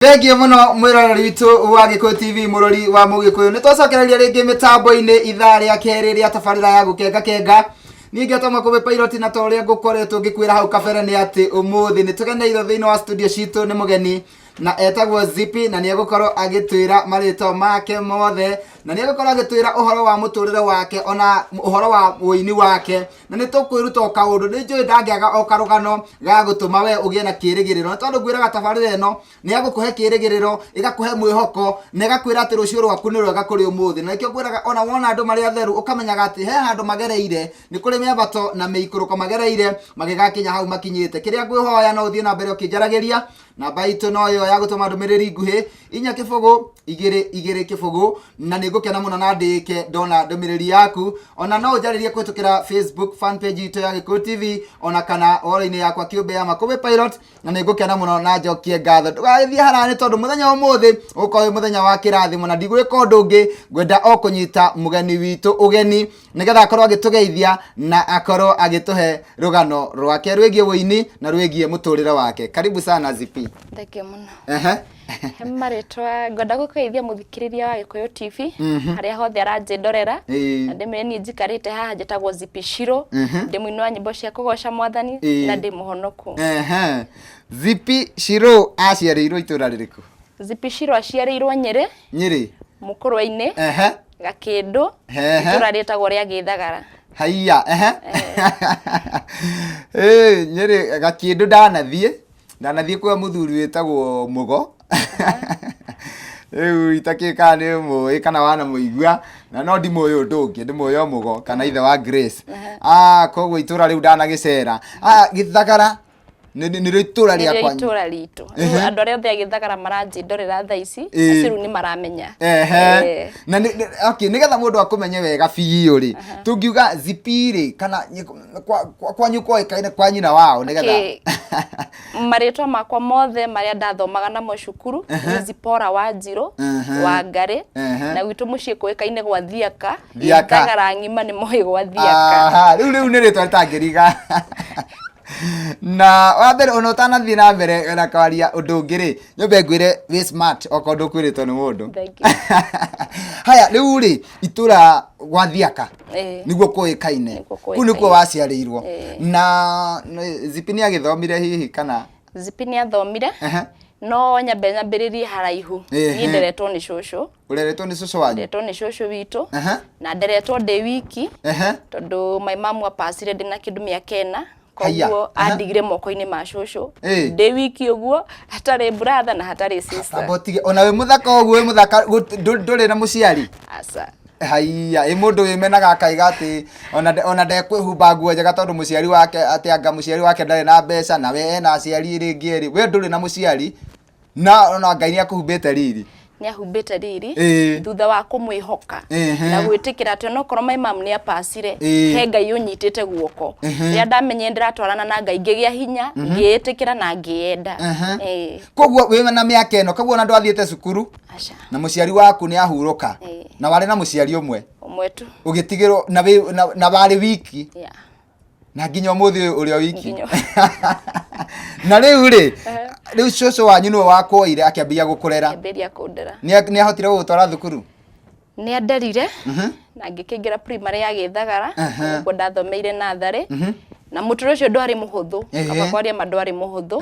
Thengiũ mũno mwĩroreri witũ wa Gĩkũyũ TV, mũrori wa Mũgĩkũyũ. Nĩ twacokereria rĩngĩ mĩtambo-inĩ ithaa rĩa kerĩ rĩa tabarĩra ya gũkenga kenga. Niĩ ngetwo Makũmbĩ Pilot, na ta ũrĩa ngũkoretwo ngĩkwĩra hau kabere nĩ atĩ ũmũthĩ nĩ tũgeneirwo thĩinĩ wa studio citũ nĩ mũgeni na etagwo Zipi, na nĩ egũkorwo agĩtwĩra marĩtwa make mothe, na nĩ egũkorwo agĩtwĩra ũhoro wa mũtũrĩre wake ona ũhoro wa ũini wake, na nĩ tũkwĩruta o kaũndũ. Nĩ njũĩ ndangĩaga o karũgano ga gũtũma we ũgĩe na kĩrĩgĩrĩro, nĩ tondũ ngwĩraga tabarĩra ĩno nĩ ya gũkũhe kĩrĩgĩrĩro, ĩgakũhe mwĩhoko na ĩgakwĩra atĩ rũciũ rwaku nĩ rwega kũrĩ ũmũthĩ. Na nĩkĩo ngwĩraga ona wona andũ marĩ atheru, ũkamenyaga atĩ he handũ magereire, nĩ kũrĩ mĩambato na mĩikũrũko magereire magĩgakinya hau makinyĩte. Kĩrĩa ngwĩhoya, no ũthiĩ na mbere ũkĩnjaragĩria. Namba itũ no ĩyo ya gũtũma ndũmĩrĩri nguhĩ, 4 0 2 2 0, na nĩ ngũkena mũno na ndĩke ndona ndũmĩrĩri yaku. Ona no ũnjarĩrie kũhĩtũkĩra Facebook fan page itũ ya Gĩkũyũ TV, ona kana wall-inĩ yakwa kĩũmbe ya Makũmbĩ Pilot, na nĩ ngũkena mũno na njokie ngatho. Ndũgagĩthiĩ haraya, nĩ tondũ mũthenya wa ũmũthĩ ũgũkorwo wĩ mũthenya wa kĩrathimo, na ndigwĩka ũndũ ũngĩ, ngwenda o kũnyita mũgeni witũ ũgeni nĩgetha akorwo agĩtũgeithia na akorwo agĩtũhe rũgano rwake rwĩgiĩ wũini na rwĩgiĩ mũtũrĩre wake. Karibu sana, Zipi. Thengiũ mũno. Ehe. He marĩtwa ngwenda gũkũgeithia mũthikĩrĩria wa Gĩkũyũ TV harĩa hothe aranjĩndorera, na ndĩmwĩre niĩ njikarĩte haha njĩtagwo Zipi Shiro, ndĩ mũini wa nyĩmbo cia kũgoca Mwathani na ndĩ mũhonoku. Ehe. Zipi Shiro aciarĩirwo itũra rĩrĩkũ? Zipi Shiro aciarĩirwo Nyĩrĩ. Nyĩrĩ. Mũkũrwe-inĩ. Gakĩndũ, itũra rĩtagwo rĩa Gĩthagara. Haiya, ehe. Ĩ, Nyĩrĩ Gakĩndũ, ndanathiĩ kwa mũthuri wĩtagwo Mũgo. Rĩu itakĩũĩ kana nĩ mũĩ kana wanamũigua, na no ndimũĩ ũndũ ũngĩ, ndĩmũĩ o Mũgo kana ithe wa Grace. Ah, koguo itũra rĩu ndanagĩcera. Ah, Gĩthagara nĩrĩo itũra rĩa nĩrĩo kwanyu. Itũra ritũ. Rĩu andũ arĩa othe a Gĩthagara maranjĩndorera thaa ici, acio rĩu nĩ maramenya. Na okay, nĩgetha mũndũ akũmenye wega biũ rĩ, tũngiuga Zipi rĩ, kana kwanyu koĩkaine kwa nyina wao, nĩgetha Okay. Marĩtwa makwa mothe marĩa ndathomaga namo cukuru nĩ Zipora Wanjirũ wa Ngarĩ, na gwitũ mũciĩ kũĩkaine gwa Thiaka. Thiaka. Gĩthagara ng'ima nĩ moĩ gwa Thiaka. Aha, rĩu nĩ rĩtwa rĩtangĩriga. Na wa mbere, ona ũtanathiĩ na mbere na kwaria ũndũ ũngĩ rĩ, nyambe ngwĩre wĩ smart, okorwo ndũkwĩrĩtwo nĩ mũndũ. Thank you. Haya, rĩu rĩ, itũra gwa Thiaka nĩguo kũĩkaine. Nĩkuo Kũu nĩkuo kũĩkaine. waciarĩirwo. Ĩĩ. Na Zipi nĩ agĩthomire hihi kana? Zipi nĩ athomire, no nyambe nyambĩrĩrie haraihu. Niĩ nderetwo nĩ cũcũ. Ũreretwo nĩ cũcũ wanyu? Nderetwo nĩ cũcũ witũ, na nderetwo ndĩ wiki, tondũ my mom apacire ndĩ na kĩndũ mĩaka 4. Haiya. Koguo andigire moko-inĩ ma cũcũ Ĩĩ. ndĩ wiki ũguo, hatarĩ brother na hatarĩ sister. Amba ũtige, ona wĩ mũthaka ũguo, wĩ mũthaka, ndũrĩ na mũciari? Aca. Haiya, ĩ mũndũ wĩmenaga akaiga atĩ ona ndekwĩhumba nguo njega tondũ mũciari wake, atĩ anga mũciari wake ndarĩ na mbeca, na we ena aciari rĩngĩ erĩ, we ndũrĩ na mũciari na ona Ngai nĩ akũhumbĩte riri. Nĩ ahumbĩte riri thutha wa kũmwĩhoka na gwĩtĩkĩra atĩ onokorwo my mom nĩ apacire, he Ngai ũnyitĩte guoko. Rĩrĩa ndamenyire ndĩratwarana na Ngai, ngĩgĩa hinya, ngĩĩtĩkĩra na ngĩyenda. Koguo wĩ na mĩaka ĩno, koguo ona ndwathiĩte cukuru? Aca. Na mũciari waku nĩ ahurũka? Ĩĩ. Na warĩ na mũciari ũmwe? Ũmwe tu. Ũgĩtigĩrwo na wĩ na warĩ wiki? Yeah. Na nginya ũmũthĩ ũyũ ũrĩ o wiki? Nginya. Na rĩu rĩ, rĩu cũcũ wanyu nĩwe wakwoire akĩambia gũkũrera? Akĩambĩrĩria kũndera. Nĩ ahotire gũgũtwara thukuru? Nĩ anderire na ngĩkĩingĩra primary ya Gĩthagara, nĩkuo ndathomeire natharĩ, na mũtũrĩre ũcio ndwarĩ mũhũthũ. Kaba kwaria ma, ndwarĩ mũhũthũ.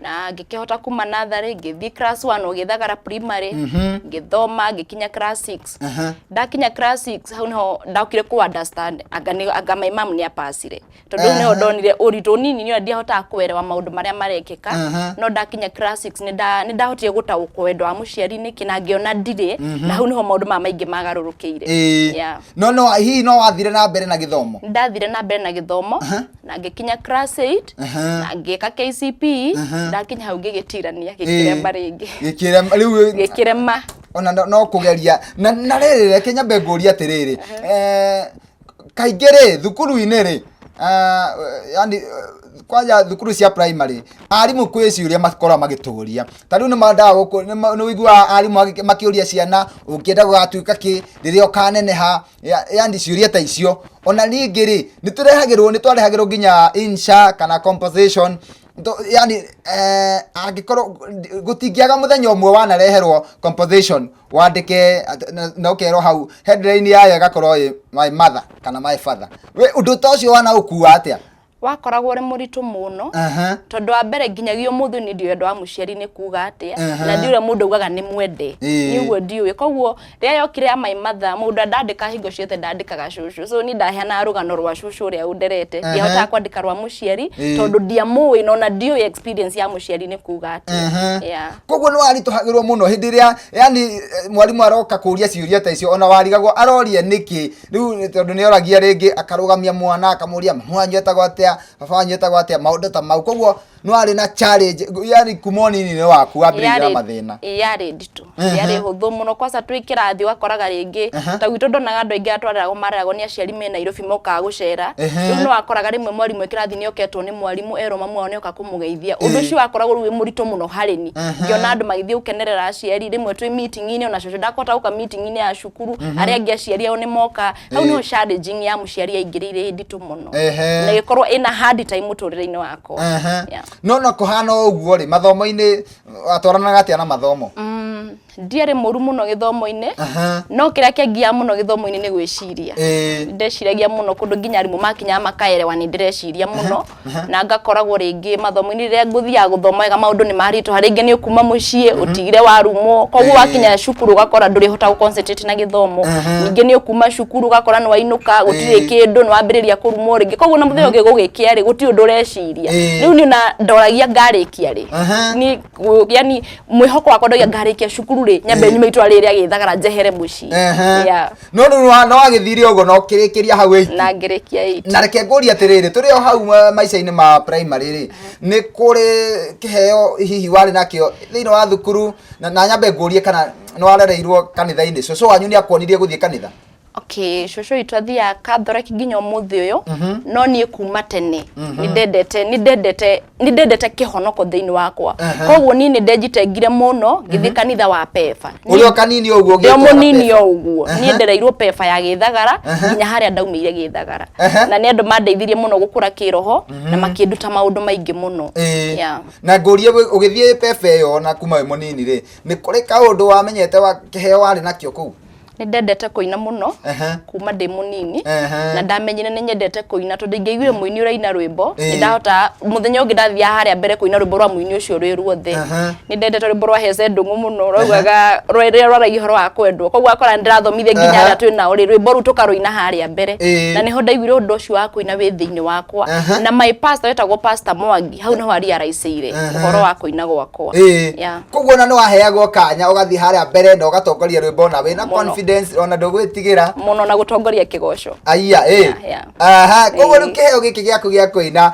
Na ngĩkĩhota kuma natharĩ, ngĩthiĩ class 1 o Gĩthagara primary, ngĩthoma ngĩkinya class 6. Ndakinya class 6, hau niho ndokire ku understand anga my mom nĩ apacire, tondũ rĩu nĩho ndonire ũritũ nini, nĩ ndiahotaga kuelewa maũndũ marĩa marekĩka. No ndakinya class 6 nĩ ndahotire gũtaũkwo wendo wa mũciari nĩkĩ, na ngĩona ndirĩ, na hau nĩho maũndũ maya maingĩ magarũrũkĩire. Yeah. No hihi no wathire na mbere na gĩthomo? Ndathire na mbere na gĩthomo na ngĩkinya class 8 na ngĩka KCPE. Ndakinya hau ngĩgĩtirania, gĩkĩrema rĩngĩ. Gĩkĩrema rĩu? Gĩkĩrema. Ona no kũgeria na rĩrĩ, reke nyambe ngũrie atĩrĩrĩ, kaingĩ rĩ, thukuru-inĩ rĩ, yani kwanja thukuru cia primary, arimũ kwĩ ciũria makoragwo magĩtũria. Ta rĩu nĩ mendaga nĩ ũiguaga arimũ makĩũria ciana, "Ũngĩenda gũgatuĩka kĩ rĩrĩa ũkaneneha?" Yani ciũria ta icio. Ona ningĩ rĩ, nĩ tũrehagĩrwo, nĩ twarehagĩrwo nginya insha kana composition. Yani angĩkorwo gũtingĩaga mũthenya ũmwe wanareherwo composition wandĩke na ũkerwo hau headline yayo ĩgakorwo ĩ my mother kana my father, we ũndũ ta ũcio wanaũkua atĩa? Wakoragwo ũrĩ mũritũ mũno, tondũ wa mbere nginyagia ũmũthĩ nĩ ndiũĩ ũndũ wa mũciari nĩ kuga atĩa, na ndiũĩ ũrĩa mũndũ augaga nĩ mwende. Nĩ ũguo ndiũĩ. Koguo rĩrĩa yokire ya my mother, mũndũ ndandĩka hingo ciothe ndandĩkaga cũcũ, so niĩ ndaheanaga rũgano rwa cũcũ ũrĩa ũnderete. Ndiahotaga kwandĩka rwa mũciari, tondũ ndiamũĩ na ona ndiũĩ experience ya mũciari nĩ kuga atĩa. Yeah. Koguo nĩ waritũhagĩrwo mũno hĩndĩ ĩrĩa yani mwarimũ aroka kũria ciũria ta icio, ona warigagwo aroria nĩkĩ rĩu, tondũ nĩ oragia rĩngĩ akarũgamia mwana akamũria, "Mamu wanyu etagwo atĩa? Baba wanyu etagwo atĩa?" Maũndũ ta mau. Koguo nĩ warĩ na challenge, yani kuma ũnini-inĩ waku wambĩrĩirie na mathĩna. Yarĩ nditũ, yarĩ hũthũ mũno. Kwanza twĩ kĩrathi wakoraga rĩngĩ ta gwitũ ndonaga andũ aingĩ atwareragwo mareragwo nĩ aciari me Nairobi mokaga gũcera. Rĩu nĩ wakoraga rĩmwe mwarimũ e kĩrathi nĩ oketwo nĩ mwarimũ, erwo mamu wao nĩ oka kũmũgeithia. Ũndũ ũcio wakoragwo rĩu wĩ mũritũ mũno harĩ ni, ngĩona andũ magĩthiĩ gũkenerera aciari rĩmwe twĩ meeting-inĩ, ona cũcũ ndakũhota gũka meeting-inĩ ya cukuru, arĩa angĩ aciari ao nĩ moka. Hau nĩho challenging ya mũciari yaingĩrĩire ĩ nditũ mũno na ĩgĩkorwo ĩna hard time mũtũrĩre-inĩ wakwa. Yeah. No kũhana o ũguo rĩ, mathomo-inĩ watwaranaga atĩa na mathomo? Ndiarĩ mũru mũno gĩthomo-inĩ, no kĩrĩa kĩangiaga mũno gĩthomo-inĩ nĩ gwĩciria. Ndeciragia mũno kũndũ nginya arimũ makinyaga makaerewa nĩ ndĩreciria mũno, na ngakoragwo rĩngĩ mathomo-inĩ rĩrĩa ngũthiaga gũthoma wega maũndũ nĩ maritũha. Rĩngĩ nĩ ũkuma mũciĩ ũtigire warumwo, koguo wakinya cukuru ũgakora ndũrĩhota gũ concentrate na gĩthomo. Ningĩ nĩ ũkuma cukuru ũgakora nĩ wainũka gũtirĩ kĩndũ, nĩ wambĩrĩria kũrumwo rĩngĩ, koguo na mũthenya ũngĩ gũgĩkĩa rĩ, gũtirĩ ũndũ ũreciria. Rĩu niĩ ona ndoragia ngarĩkia rĩ, ni yani mwĩhoko wakwa ndoiga ngarĩkia cukuru rĩ, nyambe nyume itũra rĩrĩ rĩa Gĩthagara njehere mũciĩ. Yeah. No rĩu no wagĩthire ũguo na ũkĩrĩkĩria hau eight? Na ngĩrĩkia eight. Na reke ngũrie atĩrĩrĩ, tũrĩ o hau maica-inĩ ma primary rĩ, nĩ kũrĩ kĩheo hihi warĩ nakĩo thĩinĩ wa thukuru? Na nyambe ngũrie kana nĩ warereirwo kanitha-inĩ? Cũcũ wanyu nĩ akuonirie gũthiĩ kanitha? Okay, cũcũ witũ athiaga Catholic nginya ũmũthĩ ũyũ, no niĩ kuma tene nĩ ndendete kĩhonoko thĩinĩ wakwa. Koguo niĩ nĩ ndenjitengire mũno ngĩthiĩ kanitha wa Pefa. Ũrĩ o kanini ũguo? Ndĩ o ũgĩtwara mũnini Pefa. O ũguo niĩ ndereirwo Pefa ya Gĩthagara nginya harĩa ndaumĩire Gĩthagara, na nĩ andũ mandeithirie mũno gũkũra kĩroho na makĩnduta maũndũ maingĩ mũno. Yeah. Na ngũrie, ũgĩthiĩ Pefa ĩyo na kuma wĩ mũnini rĩ, nĩ kũrĩ kaũndũ wamenyete wa kĩheo warĩ nakĩo kũu? Nĩ ndendete kũina mũno kuma ndĩ mũnini, na ndamenyire nĩ nyendete kũina tondũ ingĩaiguire mũini ũraina rwĩmbo, nĩ ndahotaga mũthenya ũngĩ ndathiaga harĩa mbere kũina rwĩmbo rwa mũini ũcio rwĩ ruothe. Nĩ ndendete rwĩmbo rwa Heze Ndũng'ũ mũno, rwaugaga rĩrĩa rwaragia ũhoro wa kwendwo, koguo akora nĩ ndĩrathomithia nginya arĩa twĩ nao rĩ, rwĩmbo rũu tũkarũina harĩa mbere, na nĩho ndaiguire ũndũ ũcio wa kũina wĩ thĩinĩ wakwa. Na my pastor wetagwo Pastor Mwangi, hau nĩho arealizeire ũhoro wa kũina gwakwa. Yeah. Koguo ona nĩ waheagwo kanya ũgathiĩ harĩa mbere na ũgatongoria rwĩmbo na wĩna Mũno. confidence, ona ndũgwĩtigĩra? Mũno, na gũtongoria kĩgoco. Aiya ĩ. Yeah. Aha, koguo rĩu kĩheo gĩkĩ gĩaku gĩa kũina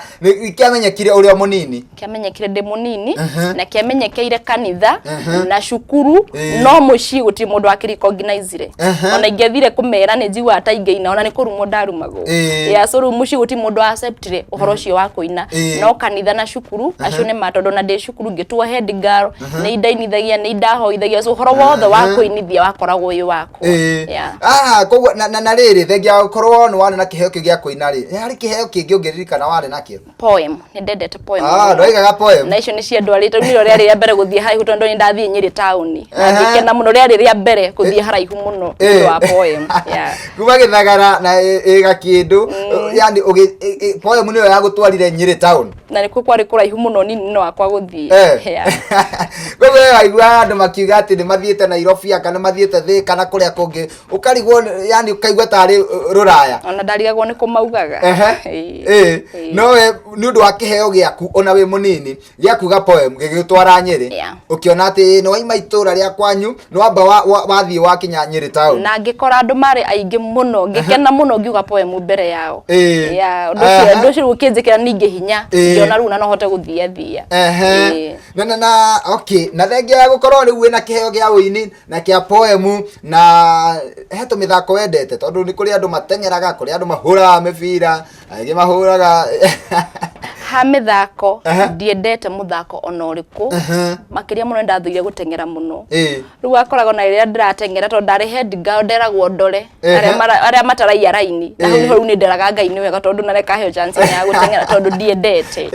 kĩamenyekire ũrĩ o mũnini? Kĩamenyekire ndĩ mũnini, na kĩamenyekeire kanitha na cukuru, no mũciĩ gũtirĩ mũndũ wakĩrecognizire. Ona ingĩathire kũmera nĩ njiguaga ta ingĩina, ona nĩ kũrumwo ndarumagwo. Yeah, so rĩu mũciĩ gũtirĩ mũndũ wa acceptire ũhoro ũcio wa kũina, no kanitha na cukuru acio nĩ ma, tondũ ona ndĩ cukuru ngĩtuo head girl nĩ indainithagia, nĩ indahoithagia, so ũhoro wothe wa kũinithia wakoragwo wĩ wakwa. Yeah. Ah, koguo na rĩrĩ, thengia wa gũkorwo nĩ warĩ na kĩheo kĩu gĩa kũina rĩ, harĩ kĩheo kĩngĩ ũngĩririkana warĩ nakĩo? Poem, nĩ ndendete poem Ah, mũno. ndwaigaga poem? Na icio nĩ ciandwarĩte, rĩu nĩrĩo rĩarĩ rĩa mbere gũthiĩ haraihu, tondũ nĩ ndathiĩ Nyĩrĩ taũni na ngĩkena mũno, rĩarĩ rĩa mbere gũthiĩ haraihu mũno nĩ ũndũ wa poem. Yeah. Kuma Gĩthagara na ĩga kĩndũ, yani poem nĩyo yagũtwarire Nyĩrĩ town? Na nĩkuo kwarĩ kũraihu mũno nini wakwa gũthiĩ. Yeah. Koguo we waiguaga andũ makiuga atĩ nĩ mathiĩte Nairobi kana nĩ mathiĩte Thĩka kana kũrĩa kũngĩ, ũkarigwo, yani ũkaigua tarĩ rũraya. Ona ndarigagwo nĩ kũmaugaga. Ĩĩ. No we nĩ ũndũ wa kĩheo gĩaku ona wĩ mũnini gĩa kuga poem gĩgĩtwara Nyĩrĩ, ũkĩona atĩ nĩ waima itũra rĩa kwanyu, nĩ wamba wathiĩ wakinya Nyĩrĩ town. Na ngĩkora andũ marĩ aingĩ mũno, ngĩkena mũno ngiuga poem mbere yao. Yeah, ũndũ ũcio ũndũ ũcio rĩu ũkĩnjĩkĩra ningĩ hinya, ngĩona rĩu na no hote gũthia thia. Na okay, na thengia ya gũkorwo rĩu wĩna kĩheo gĩa ũini na kĩa poem, na he tũmĩthako wendete? Tondũ nĩ kũrĩ andũ mateng'eraga, kũrĩ andũ mahũraga mĩbira, angĩ mahũraga. Ha mĩthako ndiendete mũthako ona ũrĩkũ, makĩria mũno nĩndathũire gũteng'era mũno. Rĩu akoragwo na rĩrĩa ndĩrateng'era tondũ ndarĩ head girl nderagwo ndore arĩa mataraiya raini, na hau rĩu nĩ nderaga Ngai nĩ wega tondũ nareka heo chance ya gũteng'era tondũ ndiendete.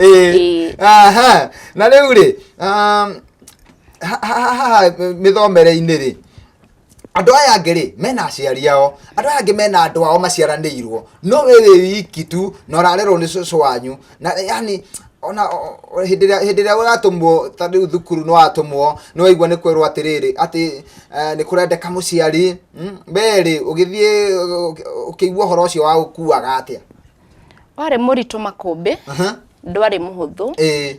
Aha, na rĩu rĩ haha mĩthomere-inĩ rĩ, andũ aya angĩ rĩ mena aciari ao, andũ aya angĩ mena andũ ao maciaranĩirwo, no we wĩ wiki tu na ũrarerwo nĩ cũcũ wanyu, na yani ona hĩndĩ ĩrĩa ũratũmwo ta rĩu thukuru nĩ watũmwo nĩ waigua nĩ kwĩrwo atĩrĩrĩ atĩ nĩ kũrendeka mũciari, we rĩ ũgĩthiĩ ũkĩigua ũhoro ũcio wa gũkuaga atĩa? Warĩ mũritũ makũmbĩ, ndwarĩ mũhũthũ,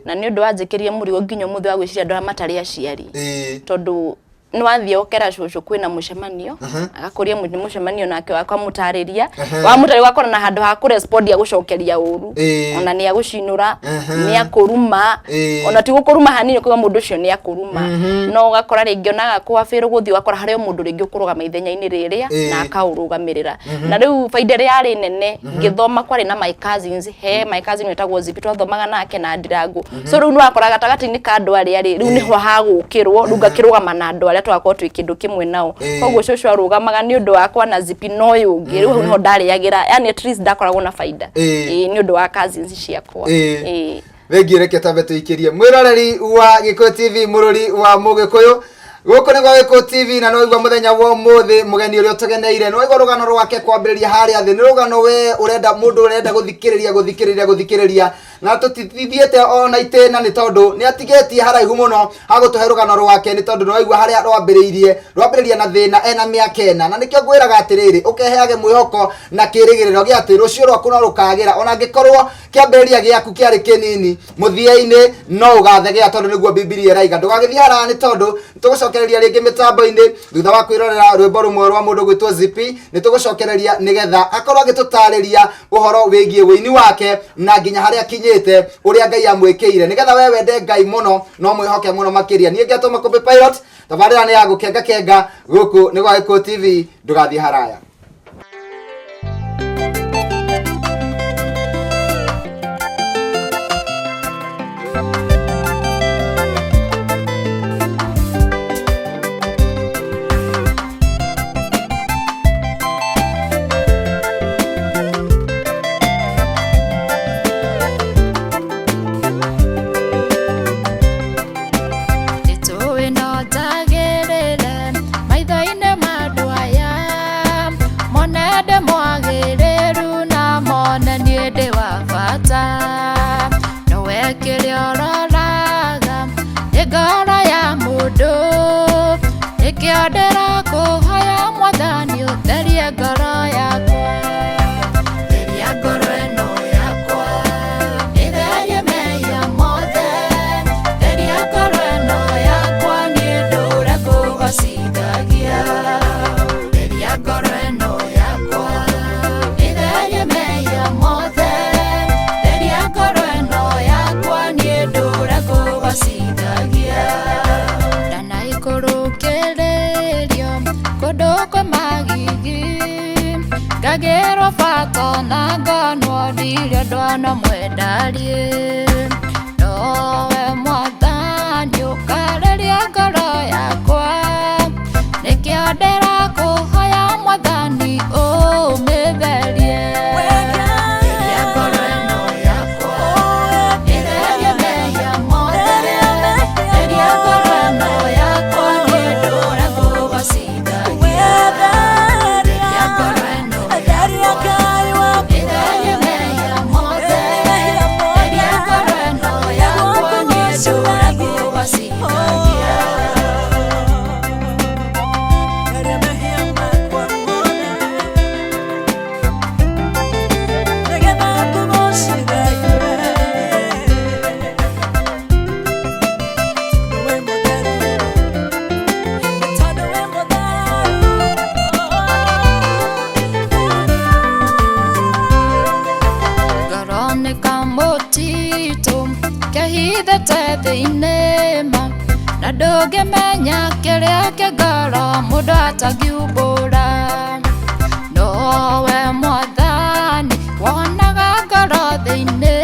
na nĩ ũndũ wanjĩkĩrie mũrigo nginya ũmũthĩ wa gwĩciria andũ arĩa matarĩ aciari, tondũ nĩ wathiĩ ũkera cũcũ kwĩna mũcemanio, agakũria mũcemanio nake wakamũtarĩria, wamũtarĩria ũgakora na handũ ha kũrespondi agũcokeria ũru, ona nĩ agũcinũra, nĩ akũruma, ona ti gũkũruma hanini ũkauga mũndũ ũcio nĩ akũruma, no ũgakora rĩngĩ ona agakũabĩrwo gũthiĩ ũgakora harĩ o mũndũ rĩngĩ ũkũrũgama ithenya-inĩ rĩrĩa na akaũrũgamĩrĩra. Na rĩu baida ĩrĩa yarĩ nene ngĩthoma kwarĩ na my cousins, he my cousin wetagwo Zipi twathomaga nake na Ndirangu, so rĩu nĩ wakora gatagatĩ-inĩ ka andũ arĩa rĩ, rĩu nĩho hagũkĩrwo, rĩu ngakĩrũgama na andũ arĩa tũgakorwo twĩ kĩndũ kĩmwe nao, koguo cũcũ arũgamaga nĩ ũndũ wakwa na Zipi na ũyũ ũngĩ, rĩu hau nĩho ndarĩagĩra, yani at least ndakoragwo na baida nĩ ũndũ wa cousins ciakwa. Thengiũ, reke twambe tũikĩrie mwĩroreri wa Gĩkũyũ TV, mũrori wa Mũgĩkũyũ, gũkũ nĩ gwa Gĩkũyũ TV, na nĩwaigua mũthenya wa ũmũthĩ mũgeni ũrĩa ũtũgeneire, nĩwaigua rũgano rwake kwambĩrĩria harĩa thĩ, nĩ rũgano we ũrenda mũndũ ũrenda gũthikĩrĩria gũthikĩrĩria gũthikĩrĩria, na tũtithiĩte ona itĩna nĩ tondũ nĩ atigĩtie haraihu mũno hagũtũhe rũgano rwake, nĩ tondũ nĩwaigua harĩa rwambĩrĩirie, rwambĩrĩria na thĩna ena mĩaka 4, na nĩkĩo ngwĩraga atĩrĩrĩ, ũkeheage mwĩhoko na kĩrĩgĩrĩro gĩa atĩ rũciũ rwaku no rũkagĩra, ona angĩkorwo kĩambĩrĩria gĩaku kĩarĩ kĩnini, mũthia-inĩ no ũgathegea, tondũ nĩguo Bibilia ĩraiga. Ndũgagĩthiĩ haraya nĩ tondũ nĩtũgũcokereria rĩngĩ mĩtambo-inĩ thutha wa kwĩrorera rwĩmbo rũmwe rwa mũndũ gwĩtwo Zipi, nĩtũgũcokereria nĩgetha akorwo agĩtũtarĩria ũhoro wĩgiĩ wĩini wake na nginya harĩa akinyĩte, ũrĩa Ngai amwĩkĩire, nĩgetha we wende Ngai mũno no mwĩhoke mũno makĩria. Niĩ ngetwo Makũmbĩ Pilot, tabarĩra nĩ ya gũkenga kenga, gũkũ nĩ gwa Gĩkũyũ TV, ndũgathiĩ haraya. Nĩtũĩ no njagĩrĩre maitho-inĩ ma andũ aya, mone ndĩ mwagĩrĩru na mone niĩ ndĩ wa bata, nowe kĩrĩa ũroraga nĩ ngoro ya mũndũ, nĩkĩo ndĩrakũhoya Mwathani ũtherie ngoro yakwa, theria ngoro ĩno yakwa, ĩtherie mehia mothe, theria ngoro ĩno yakwa niĩ ndũre kũgocithagia, theria ngoro ĩno yakwa, ĩtherie mehia mothe, theria ngoro ĩno yakwa niĩ ndũre kũgocithagia. Ndanaikũrũkĩrĩrio kũndũ kwĩ magigi, ngagĩrwo bata na ngonwo ndirĩ ũndũ ona mwendarie, nowe Mwathani ũkareria ngoro yakwa, nĩkĩo ndĩrakũhoya Mwathani ũmĩtherie. Theria ngoro ĩno yakwa, ĩtherie mehia mothe, theria ngoro ĩno yakwa niĩ ndũre kũgocithagia, theria ngoro ĩno yakwa, ĩtherie mehia mothe, theria ngoro ĩno yakwa niĩ ndũre kũgocithagia. Ngoro nĩ kamũtitũ kehithĩte thĩinĩ ma, na ndũngĩmenya kĩrĩa kĩ ngoro mũndũ atangiumbũra, nowe Mwathani wonaga ngoro thĩinĩ,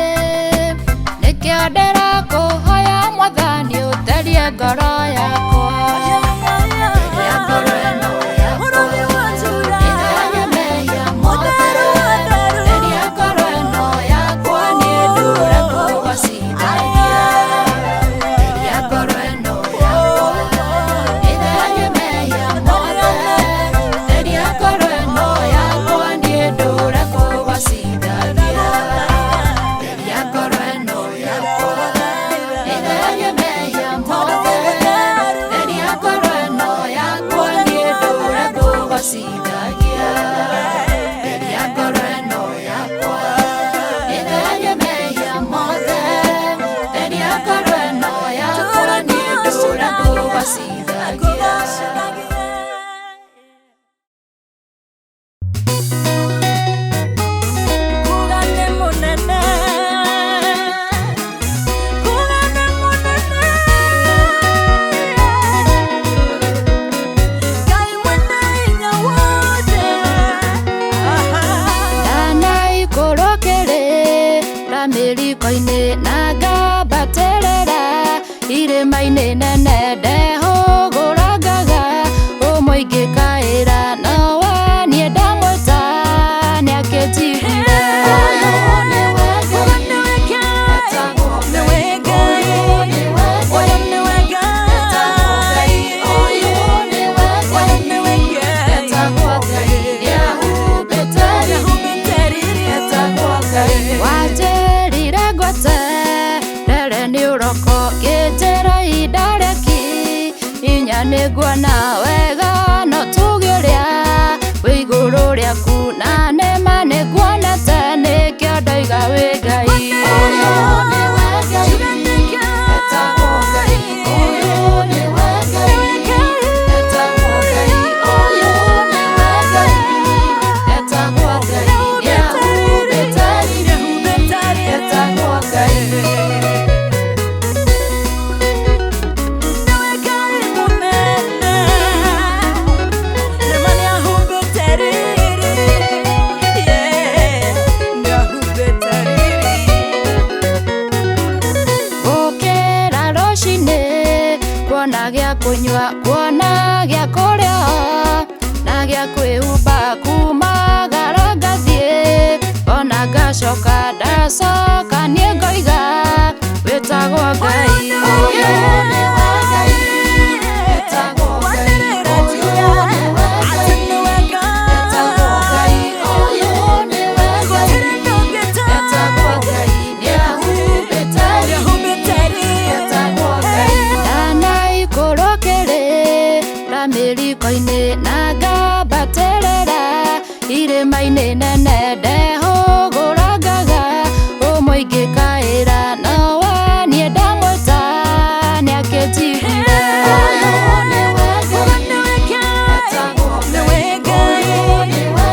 hinya nĩnguona wega no tuge ũrĩa wĩ igũrũ rĩaku na nĩma nĩnguona te nĩkĩo ndoiga wĩ Ngai. Ũyũ nĩwe Ngai, etagwo Ngai. Ũyũ nĩwe Ngai, etagwo Ngai. Ũyũ nĩwe Ngai, etagwo Ngai. Nĩahumbĩte riri, etagwo Ngai. Gũkĩra rũcinĩ kuona gĩa kũnyua kuona gĩa kũrĩa na gĩa kwĩhumba kumagara ngathiĩ ona ngacoka ndacoka niĩ ngoiga wĩtagwo Ngai. Ũyũ nĩwe Ngai, etagwo Ngai. Ũyũ nĩwe Ngai, etagwo Ngai. Ũyũ nĩwe Ngai, etagwo Ngai. Nĩahumbĩte riri, etagwo Ngai. Ndanaikũrũkĩrĩra mĩriko-inĩ na ngambatĩrĩra irĩma-inĩ nene ndehũgũra ngaga ũmwe ingĩkaĩra nowe niĩ ndamwĩta nĩakĩnjiguire. Ũyũ nĩwe Ngai, etagwo Ngai. Ũyũ nĩwe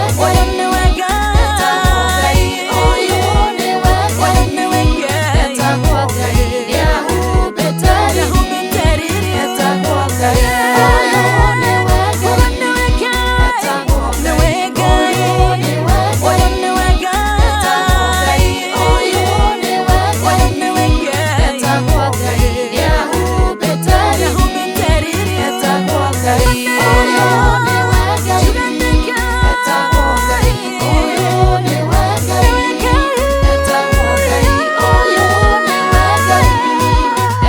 Ngai, etagwo Ngai. Ũyũ nĩwe Ngai, etagwo Ngai. Nĩahumbĩte riri, etagwo Ngai. Ũyũ nĩwe Ngai, etagwo Ngai. Ũyũ nĩwe Ngai, etagwo Ngai. Ũyũ nĩwe Ngai, etagwo Ngai. Nĩahumbĩte riri, etagwo Ngai. Ũyũ nĩwe Ngai, etagwo Ngai. Ũyũ nĩwe Ngai, etagwo Ngai. Ũyũ nĩwe Ngai,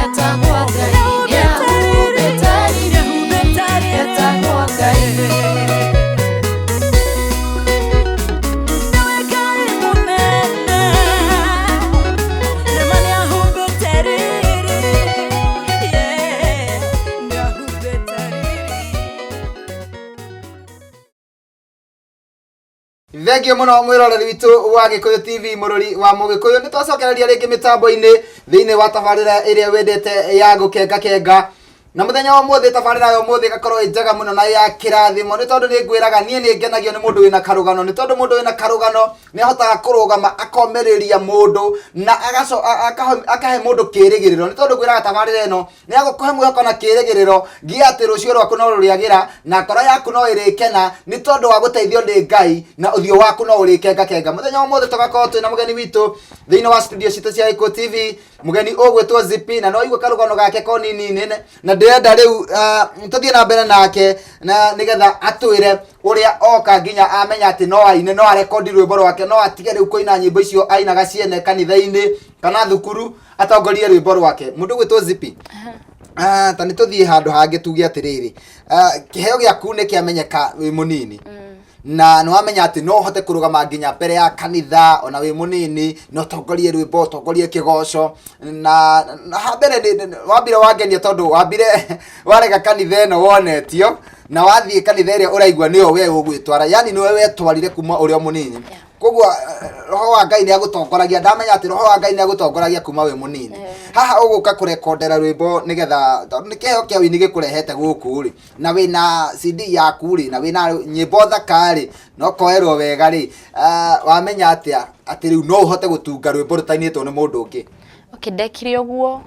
etagwo Ngai. Nĩahumbĩte riri, etagwo Ngai. Thengio muno mwiroreri witũ wa Gĩkũyũ TV, mũrori wa Mũgĩkũyũ. Nĩ twacokereria rĩngĩ mĩtambo-inĩ thĩinĩ wa tabarĩra ĩrĩa wendete ya gũkenga kenga, na mũthenya wa ũmũthĩ tabarĩra ya ũmũthĩ ĩgakorwo ĩ njega mũno na ya kĩrathimo, nĩ tondũ nĩ ngwĩraga niĩ nĩ ngenagio nĩ mũndũ wĩna karũgano, nĩ tondũ mũndũ wĩna karũgano nĩ ahotaga kũrũgama akomerĩria mũndũ na akahe mũndũ kĩrĩgĩrĩro, nĩ tondũ ngwĩraga tabarĩra ĩno nĩ agũkũhe mwĩhoko na kĩrĩgĩrĩro nginya atĩ rũciũ rwaku no rũrĩagĩra na ngoro yaku no ĩrĩkena nĩ tondũ wa gũteithio nĩ Ngai, na ũthiũ waku no ũrĩkenga kenga. Mũthenya wa ũmũthĩ tũgakorwo twĩna mũgeni witũ thĩinĩ wa studio citũ cia Gĩkũyũ TV, mũgeni ũgwĩtwo Zipi, na no igue karũgano gake ko nini nene, na ndĩrenda rĩu tũthiĩ na mbere nake na nĩgetha atwĩre ũrĩa oka nginya amenya atĩ no aine, no arekondi rwĩmbo rwake, no atige rĩu kũina nyĩmbo icio ainaga ciene kanitha-inĩ kana thukuru, atongorie rwĩmbo rwake. Mũndũ ũgwĩtwo Zipi, ta nĩ tũthiĩ handũ hangĩ tuge atĩrĩrĩ, kĩheo gĩaku nĩ kĩamenyeka wĩ mũnini, na nĩ wamenya atĩ no ũhote kũrũgama nginya mbere ya kanitha ona wĩ mũnini na ũtongorie rwĩmbo, ũtongorie kĩgoco, na ha mbere wambire wangenia tondũ wambire warega kanitha ĩno wonetio na wathiĩ kanitha ĩrĩa ũraigua nĩyo we ũgwĩtwara, yani nĩwe wetwarire kuma ũrĩ o mũnini. Koguo roho wa Ngai nĩ agũtongoragia, ndamenya atĩ roho wa Ngai nĩ agũtongoragia kuma wĩ mũnini. Haha ũgũka kũrekondera rwĩmbo nĩgetha, tondũ nĩ kĩheo kĩa wĩini gĩkũrehete gũkũ rĩ, na wĩna CD yaku rĩ, na wĩna nyĩmbo thaka rĩ, na ũkoerwo wega rĩ, wamenya atĩa atĩ rĩu no ũhote gũtunga rwĩmbo rũtainĩtwo nĩ mũndũ ũngĩ? Okay, ndekire ũguo.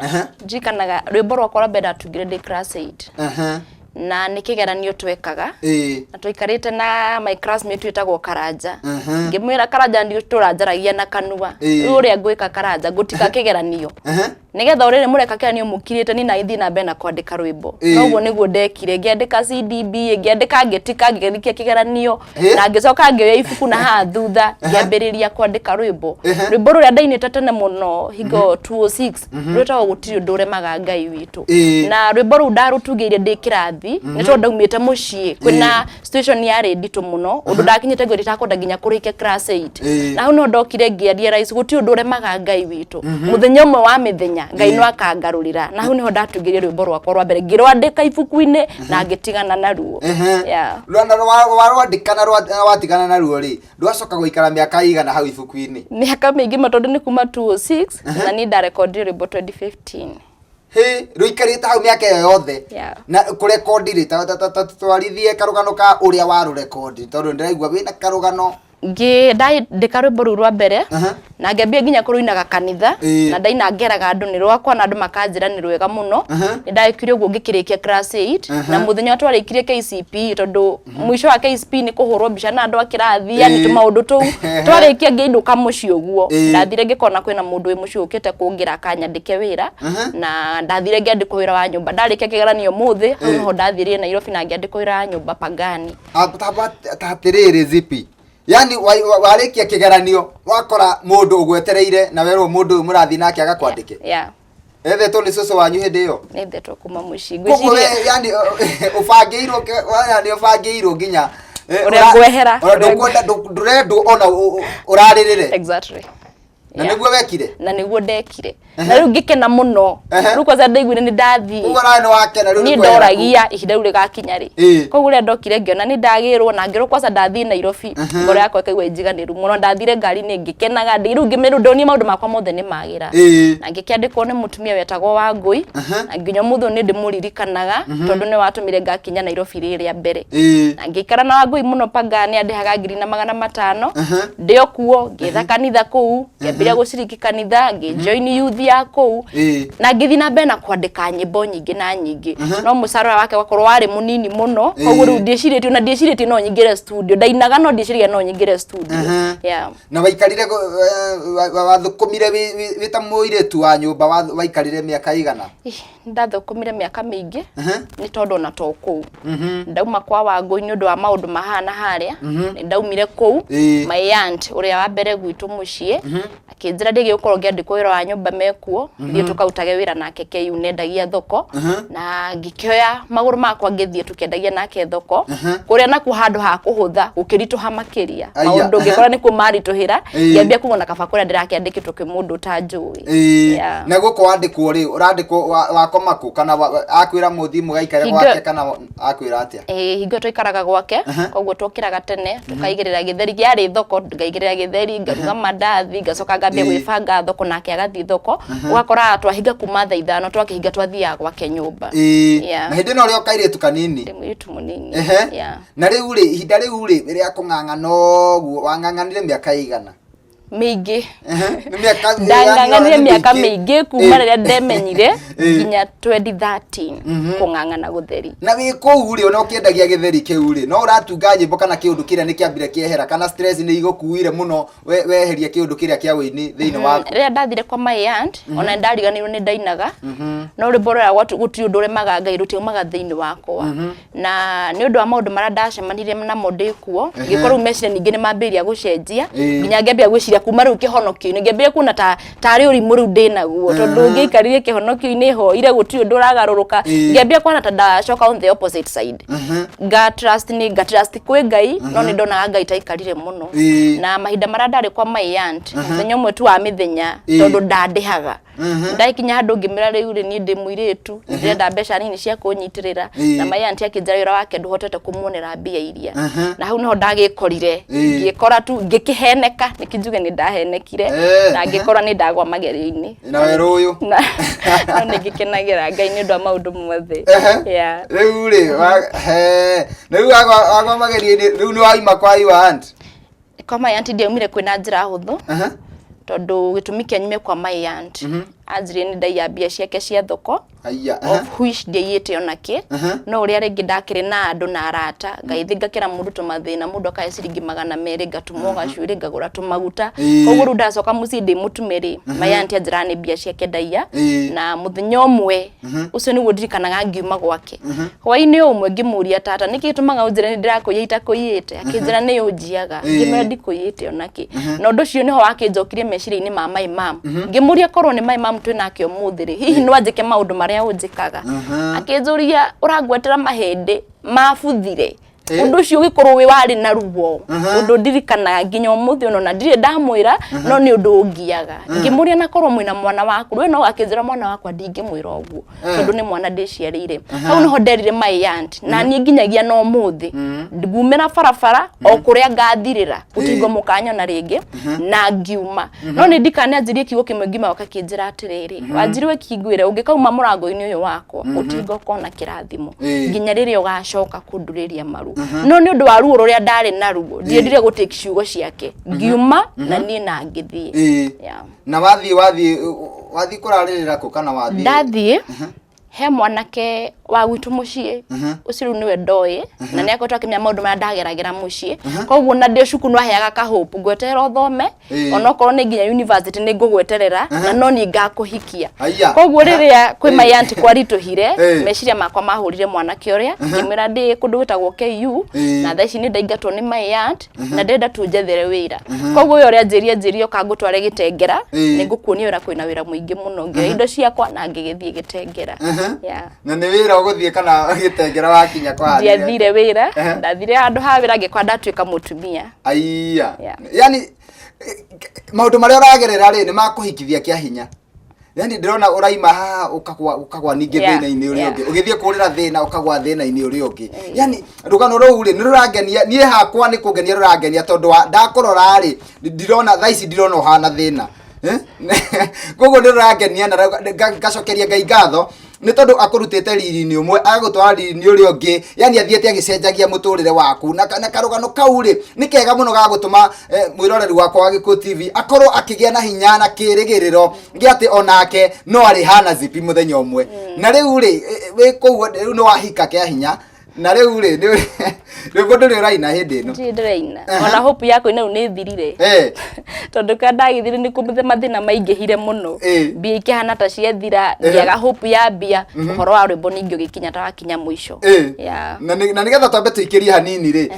Ndirikanaga rwĩmbo rwakwa rwa mbere ndatungire ndĩ class 8 na nĩ kĩgeranio twekaga na twaikarĩte na my classmate wĩtagwo Karanja. Ngĩmwĩra, Karanja, ndio tũranjaragia na kanua. Rĩu ũrĩa ngwĩka Karanja, ngũtiga kĩgeranio nĩgetha ũrĩrĩ mũreka kĩgeranio mũkirĩte niĩ na ithiĩ na mbere na kwandĩka rwĩmbo. Noguo nĩguo ndekire, ngĩandĩka CDB, ngĩandĩka, ngĩtika, ngĩgĩthikia kĩgeranio na ngĩcoka ngĩoya ibuku na haha thutha ngĩambĩrĩria kwandĩka rwĩmbo. Rwĩmbo rũrĩa ndainĩte tene mũno hingo 206 rwĩtagwo Gũtirĩ Ũndũ Ũremaga Ngai Witũ. Na rwĩmbo rũu ndarũtungĩire ndĩ kĩrathi. yuthi, nĩ tondũ ndaumĩte mũciĩ kwĩna situation yarĩ nditũ mũno, ũndũ ndakinyĩte ngwĩrĩ itakwenda nginya kũrĩkia class 8. Na hau no ndokire ngĩaria gũtirĩ ũndũ ũremaga Ngai witũ. Mũthenya ũmwe wa mĩthenya Ngai no akangarũrĩra, na hau niho ndatungĩrie rwĩmbo rwakwa rwa mbere, ngĩrwandĩka ibuku-inĩ na ngĩtigana naruo. Yeah. Rwanda warwandĩka na watigana naruo rĩ, ndwacoka gũikara mĩaka igana hau ibuku-inĩ? Mĩaka mĩingĩ ma, tondũ nĩ kuma 206 na niĩ ndarekondire rwĩmbo 2015. Hĩ, rũikarĩte hau mĩaka ĩyo yothe? Yeah. Na kũrekondi rĩ, ta twarithie karũgano ka ũrĩa warũrekondi, tondũ ndĩraigua wĩna karũgano. Ngĩ ndandĩka rwĩmbo rũu rwa mbere na ngĩambia nginya kũrũinaga kanitha, na ndaina ngeraga andũ nĩ rwakwa na andũ makanjĩra nĩ rwega mũno. Nĩ ndagĩkire ũguo ngĩkĩrĩkia class 8, na mũthenya ũrĩa twarĩkirie KCPE, tondũ mũico wa KCPE nĩ kũhũrwo mbica na andũ a kĩrathi, yani tũmaũndũ tũu, twarĩkia ngĩinũka mũciĩ ũguo, ndathire ngĩkona kwĩna mũndũ wĩ mũciĩ ũkĩte kũngĩra akanyandĩke wĩra, na ndathire ngĩandĩkwo wĩra wa nyũmba ndarĩkia kĩgeranio mũthĩ. Hau nĩho ndathire Nairobi na ngĩandĩkwo wĩra wa nyũmba Pangani. Ah, ta atĩrĩrĩ Zipi, yani warĩkia kĩgeranio wakora mũndũ ũgwetereire na werwo mũndũ ũyũ mũrathiĩ nake agakwandĩke? Yeah. Ethetwo nĩ cũcũ wanyu hĩndĩ ĩyo? Nĩthetwo kuma mũciĩ. Koguo we Ngwĩciria yani ũbangĩirwo yani ũbangĩirwo nginya Ũrĩa ngwehera, ona ũrĩa ndũkwenda, ndũrendwo ona ũrarĩrĩre. Exactly. Na nĩguo wekire? Na nĩguo ndekire, na rĩu ngĩkena mũno. Rĩu kwanza ndaiguire nĩ ndathiĩ. Koguo nawe nĩ wakena rĩu Niĩ nĩ kwehera kũu. ndoragia ihinda rĩu rĩgakinya rĩ. Koguo rĩrĩa ndokire ngĩona nĩ ndagĩrwo na ngĩrwo kwanza ndathiĩ Nairobi, ngoro yakwa ĩkaigua ĩnjiganĩru mũno. Ndathire ngari-inĩ ngĩkenaga, rĩu ngĩmĩrũ ndonire maũndũ makwa mothe nĩ magĩra. Na ngĩkĩandĩkwo nĩ mũtumia wetagwo Wangũi, na nginya ũmũthĩ ũyũ nĩ ndĩmũririkanaga, tondũ nĩ watũmire ngakinya Nairobi rĩ rĩa mbere. Na ngĩikara na Wangũi mũno Pangani, andĩhaga 1500. Ndĩ o kuo ngĩetha kanitha kũu, ngĩambĩrĩria gũciriki kanitha, ngĩjoin youth ya kũu, na ngĩthiĩ na mbere na kwandĩka nyĩmbo nyingĩ na nyingĩ, no mũcara wake wakorwo warĩ mũnini mũno. Koguo rĩu ndiĩcirĩtie, ona ndiĩcirĩtie no nyingĩre studio. Ndainaga no ndiĩciragia no nyingĩre studio. Yeah. Na waikarire wathũkũmire wĩ ta mũirĩtu wa nyũmba, waikarire mĩaka igana? Ih, ndathũkũmire mĩaka mĩingĩ, nĩ tondũ ona to kũu ndauma kwa Wangũi nĩ ũndũ wa maũndũ mahana harĩa, nĩ ndaumire kũu. My aunt ũrĩa wa mbere gwitũ mũciĩ akĩnjĩra ndĩgĩgũkorwo ngĩandĩkwo wĩra wa nyũmba mekuo, thiĩ tũkarutage wĩra nake KU nendagia thoko. Na ngĩkĩoya magũrũ makwa ngĩthiĩ tũkĩendagia nake thoko kũrĩa, nakuo handũ ha kũhũtha gũkĩritũha makĩria. Aya. Maũndũ ngĩkora nĩkuo maritũhĩra. Ngĩambia kuona kaba kũrĩa ndĩrakĩandĩkĩtwo kwĩ mũndũ ũtanjũĩ. Yeah. Na gũkũ wandĩkwo rĩ, ũrandĩkwo wakoma kũ, kana akwĩra mũthiĩ mũgaikare gwake, kana akwĩra atĩa? Ĩĩ, hingo ĩyo twaikaraga gwake. Koguo twokĩraga tene tũkaigĩrĩra gĩtheri, kĩarĩ thoko, ngaigĩrĩra gĩtheri, ngaruga mandathi, ngacoka ngambia gwĩbanga thoko, nake agathiĩ thoko. Ũgakoraga twahinga kuma thaa 5, twakĩhinga twathiaga gwake nyũmba. Yeah. Na hĩndĩ ĩno ũrĩ o kairĩtu kanini? Ndĩ mũirĩtu mũnini. Yeah. Na rĩu rĩ, ihinda rĩu rĩ rĩa kũng'ang'ana ũguo, wang'ang'anire mĩaka ĩigana? Mĩingĩ. Nĩ mĩaka Ndang'ang'anire yani mĩaka mĩingĩ. mĩingĩ kuma rĩrĩa ndemenyire nginya 2013, kũng'ang'ana gũtheri. Na wĩ kũu rĩ, ona ũkĩendagia gĩtheri kĩu rĩ, no ũratunga nyĩmbo, kana kĩũndũ kĩrĩa nĩ kĩambire kĩehera, kana stress nĩ igũkuire mũno weheria kĩũndũ kĩrĩa kĩa wĩini thĩinĩ waku? Rĩrĩa ndathire kwa my aunt, ona nĩndariganĩirwo nĩ ndainaga, no rwĩmbo rũrĩa gũtirĩ ũndũ ũremaga Ngai rũtiaumaga thĩinĩ wakwa. Na nĩ ũndũ wa maũndũ marĩa ndacemanirie namo ndĩ kuo, ngĩkorwo rĩu meciria ningĩ nĩ mambĩrĩria gũcenjia, nginya ngĩambia gwĩciria kuma rĩu kĩhonokio-inĩ, ngĩambia kuona ta tarĩ ũrimũ rĩu ndĩ naguo, tondũ ngĩikarire kĩhonokio-inĩ hoire gũtirĩ ũndũ ũragarũrũka. Ngĩambia kuona ta ndacoka on the opposite side, nga trust, nĩ nga trust kwĩ Ngai, no nĩ ndonaga Ngai taikarire mũno. Na mahinda marĩa ndarĩ kwa my aunt, mũthenya ũmwe tu wa mĩthenya, tondũ ndandĩhaga, ndakinya handũ ngĩmĩra rĩu rĩ, niĩ ndĩ mũirĩtu, ndĩrenda mbeca nini cia kũnyitĩrĩra. Na my aunt akĩnjĩra wĩra wake ndũhotete kũmuonera mbia iria, na hau niho ndagĩkorire, ngĩkora tu ngĩkĩheneka, nĩkĩ njuge nĩ ndahenekire, na ngĩkora nĩ ndagwa magerio-inĩ. Na werũ ũyũ. Na no nĩ ngĩkenagĩra Ngai nĩ ũndũ wa maũndũ mothe. Yeah. Rĩu rĩ rĩu wagwa magerio-inĩ, rĩu nĩ waima kwa your aunt? Kwa my aunt ndiaumire kwĩna njĩra hũthũ, tondũ gĩtũmi kĩa nyume kwa my aunt, anjĩrire nĩ ndaiya mbia ciake cia thoko, Aya. Of which ndiaiyĩte ona kĩ. No ũrĩa rĩngĩ ndakĩrĩ na andũ na arata, ngagĩthiĩ ngakĩra mũndũ tũmathĩna, mũndũ akahe ciringi 200, ngatũmwo gacuĩrĩ, ngagũra tũmaguta. Koguo rĩu ndacoka mũciĩ ndĩ mũtume rĩ, my aunt anjĩraga nĩ mbia ciake ndaiya. Na mũthenya ũmwe ũcio nĩguo ndirikanaga ngiuma gwake hwaĩ-inĩ ũmwe, ngĩmũria, "Tata, nĩkĩ gĩtũmaga ũnjĩre nĩ ndĩrakũiya itakũiyĩte?" Akĩnjĩra nĩ ũnjiaga. Ngĩmwĩra ndikũiyĩte ona kĩ. Na ũndũ ũcio nĩho wakĩnjokirie meciria-inĩ ma my mom. Ngĩmũria korwo nĩ my mom. Abraham twĩ nake ũmũthĩ rĩ, hihi no anjĩke maũndũ marĩa ũnjĩkaga? Akĩnjũria, ũrangwetera mahĩndĩ mabuthire. Ũndũ ũcio ũgĩkorwo wĩ warĩ na ruo, ũndũ ndirikanaga nginya ũmũthĩ ũno, na ndirĩ ndamwĩra, no nĩ ũndũ ũngiaga. Ngĩmũria, na korwo mwĩna mwana waku we no? Akĩnjĩra, mwana wakwa ndingĩmwĩra ũguo, tondũ nĩ mwana ndĩciarĩire. Hau nĩho nderire my aunt, na niĩ nginyagia na ũmũthĩ ngumĩra barabara o kũrĩa ngathirĩra, gũtingwo mũkanyona rĩngĩ. Na ngiuma, no nĩ ndikananjĩrie kiugo kĩmwe. Ngima gakĩnjĩra atĩrĩrĩ, wanjiri wĩkingwĩre, ũngĩkauma mũrango-inĩ ũyũ wakwa, ũtinga ũkona kĩrathimo nginya rĩrĩa ũgacoka kũndurĩria maru. No nĩ ũndũ wa ruo rũrĩa ndarĩ naruo, ndiendire gũtake ciugo ciake. Ngiuma na niĩ na ngĩthiĩ. Yeah. Na wathiĩ kũrarĩrĩra kũ, kana wathiĩ? Ndathiĩ he mwanake wa gwitũ mũciĩ ũcio, rĩu nĩwe ndoĩ, na nĩ akoretwo akĩmenya maũndũ marĩa ndageragĩra mũciĩ. Koguo na ndĩ cukuru no aheaga kahope, ngweterera ũthome, onokorwo nĩ nginya university nĩ ngũgweterera, na no niĩ ngakũhikia. Aya. Koguo rĩrĩa kwĩ my aunt kwaritũhire, meciria makwa mahũrire mwanake ũrĩa, ngĩmwĩra ndĩ kũndũ gwĩtagwo KU, na thaa ici nĩ ndaingatwo nĩ my aunt na ndĩrenda tu njethere wĩra. Koguo ũyũ ũrĩa anjĩrie, njĩrie ũka ngũtware Gĩtengera, nĩ ngũkuonia wĩra, kwĩna wĩra mũingĩ mũno. Ngĩoya indo ciakwa na ngĩgĩthiĩ Gĩtengera. Yeah. Na nĩ wĩra ũgũthiĩ kana Gĩtengera wakinya kwa? Ndiathire wĩra, ndathire handũ ha wĩra ngĩkora ndatuĩka mũtumia. Aiya. Yeah. Yani maũndũ marĩa ũragerera rĩ, nĩ makũhikithia kĩa hinya. Yani ndĩrona ũraima haha ũkagwa ningĩ thĩna-inĩ ũrĩa ũngĩ, ũgĩthiĩ kũrĩra thĩna ũkagwa thĩna-inĩ ũrĩa ũngĩ. Yani rũgano rũu rĩ, nĩ rũrangenia niĩ hakwa, nĩ kũngenia rũrangenia, tondũ ndakũrora rĩ, ndirona thaa ici, ndirona ũhana thĩna. Eh? Koguo nĩ rũrangenia na ngacokeria Ngai ngatho, nĩ tondũ akũrutĩte riri-inĩ ũmwe agagũtwara riri-inĩ ũrĩa ũngĩ. Yani athiĩte agĩcenjagia mũtũrĩre waku, na karũgano kau rĩ, nĩ kega mũno ga gũtũma mwĩroreri wakwa wa Gĩkũyũ TV akorwo akĩgĩa na hinya na kĩrĩgĩrĩro gĩa atĩ onake no arĩhana Zipi mũthenya ũmwe. Na rĩu rĩ, wĩ kũu rĩu nĩ wahika kĩa hinya, na rĩu rĩ, rwĩmbo ndũrĩ ũraina hĩndĩ ĩno? Ndirĩ ndĩraina. Ona hope yakwa rĩu nĩ thirire, tondũ ka ndagĩthire nĩ kũ mathĩna maingĩhire mũno. Mbia ikĩhana ta ciathira, ngĩaga hope ya mbia. Ũhoro wa rwĩmbo ningĩ ũgĩkinya ta wakinya mũico. Yeah. Na nĩgetha twambe tũikĩrie hanini rĩ,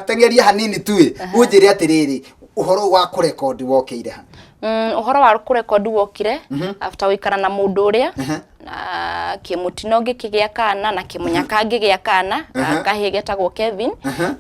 teng'erie hanini tu ĩ, ũnjĩre atĩrĩrĩ, ũhoro wa kũrekondi wokĩire ha? Ũhoro wa kũrekondi wokire after gũikara na mũndũ ũrĩa, na kĩmũtino ngĩkĩgĩa kana, na kĩmũnyaka ngĩgĩa kana kahĩĩ getagwo Kevin.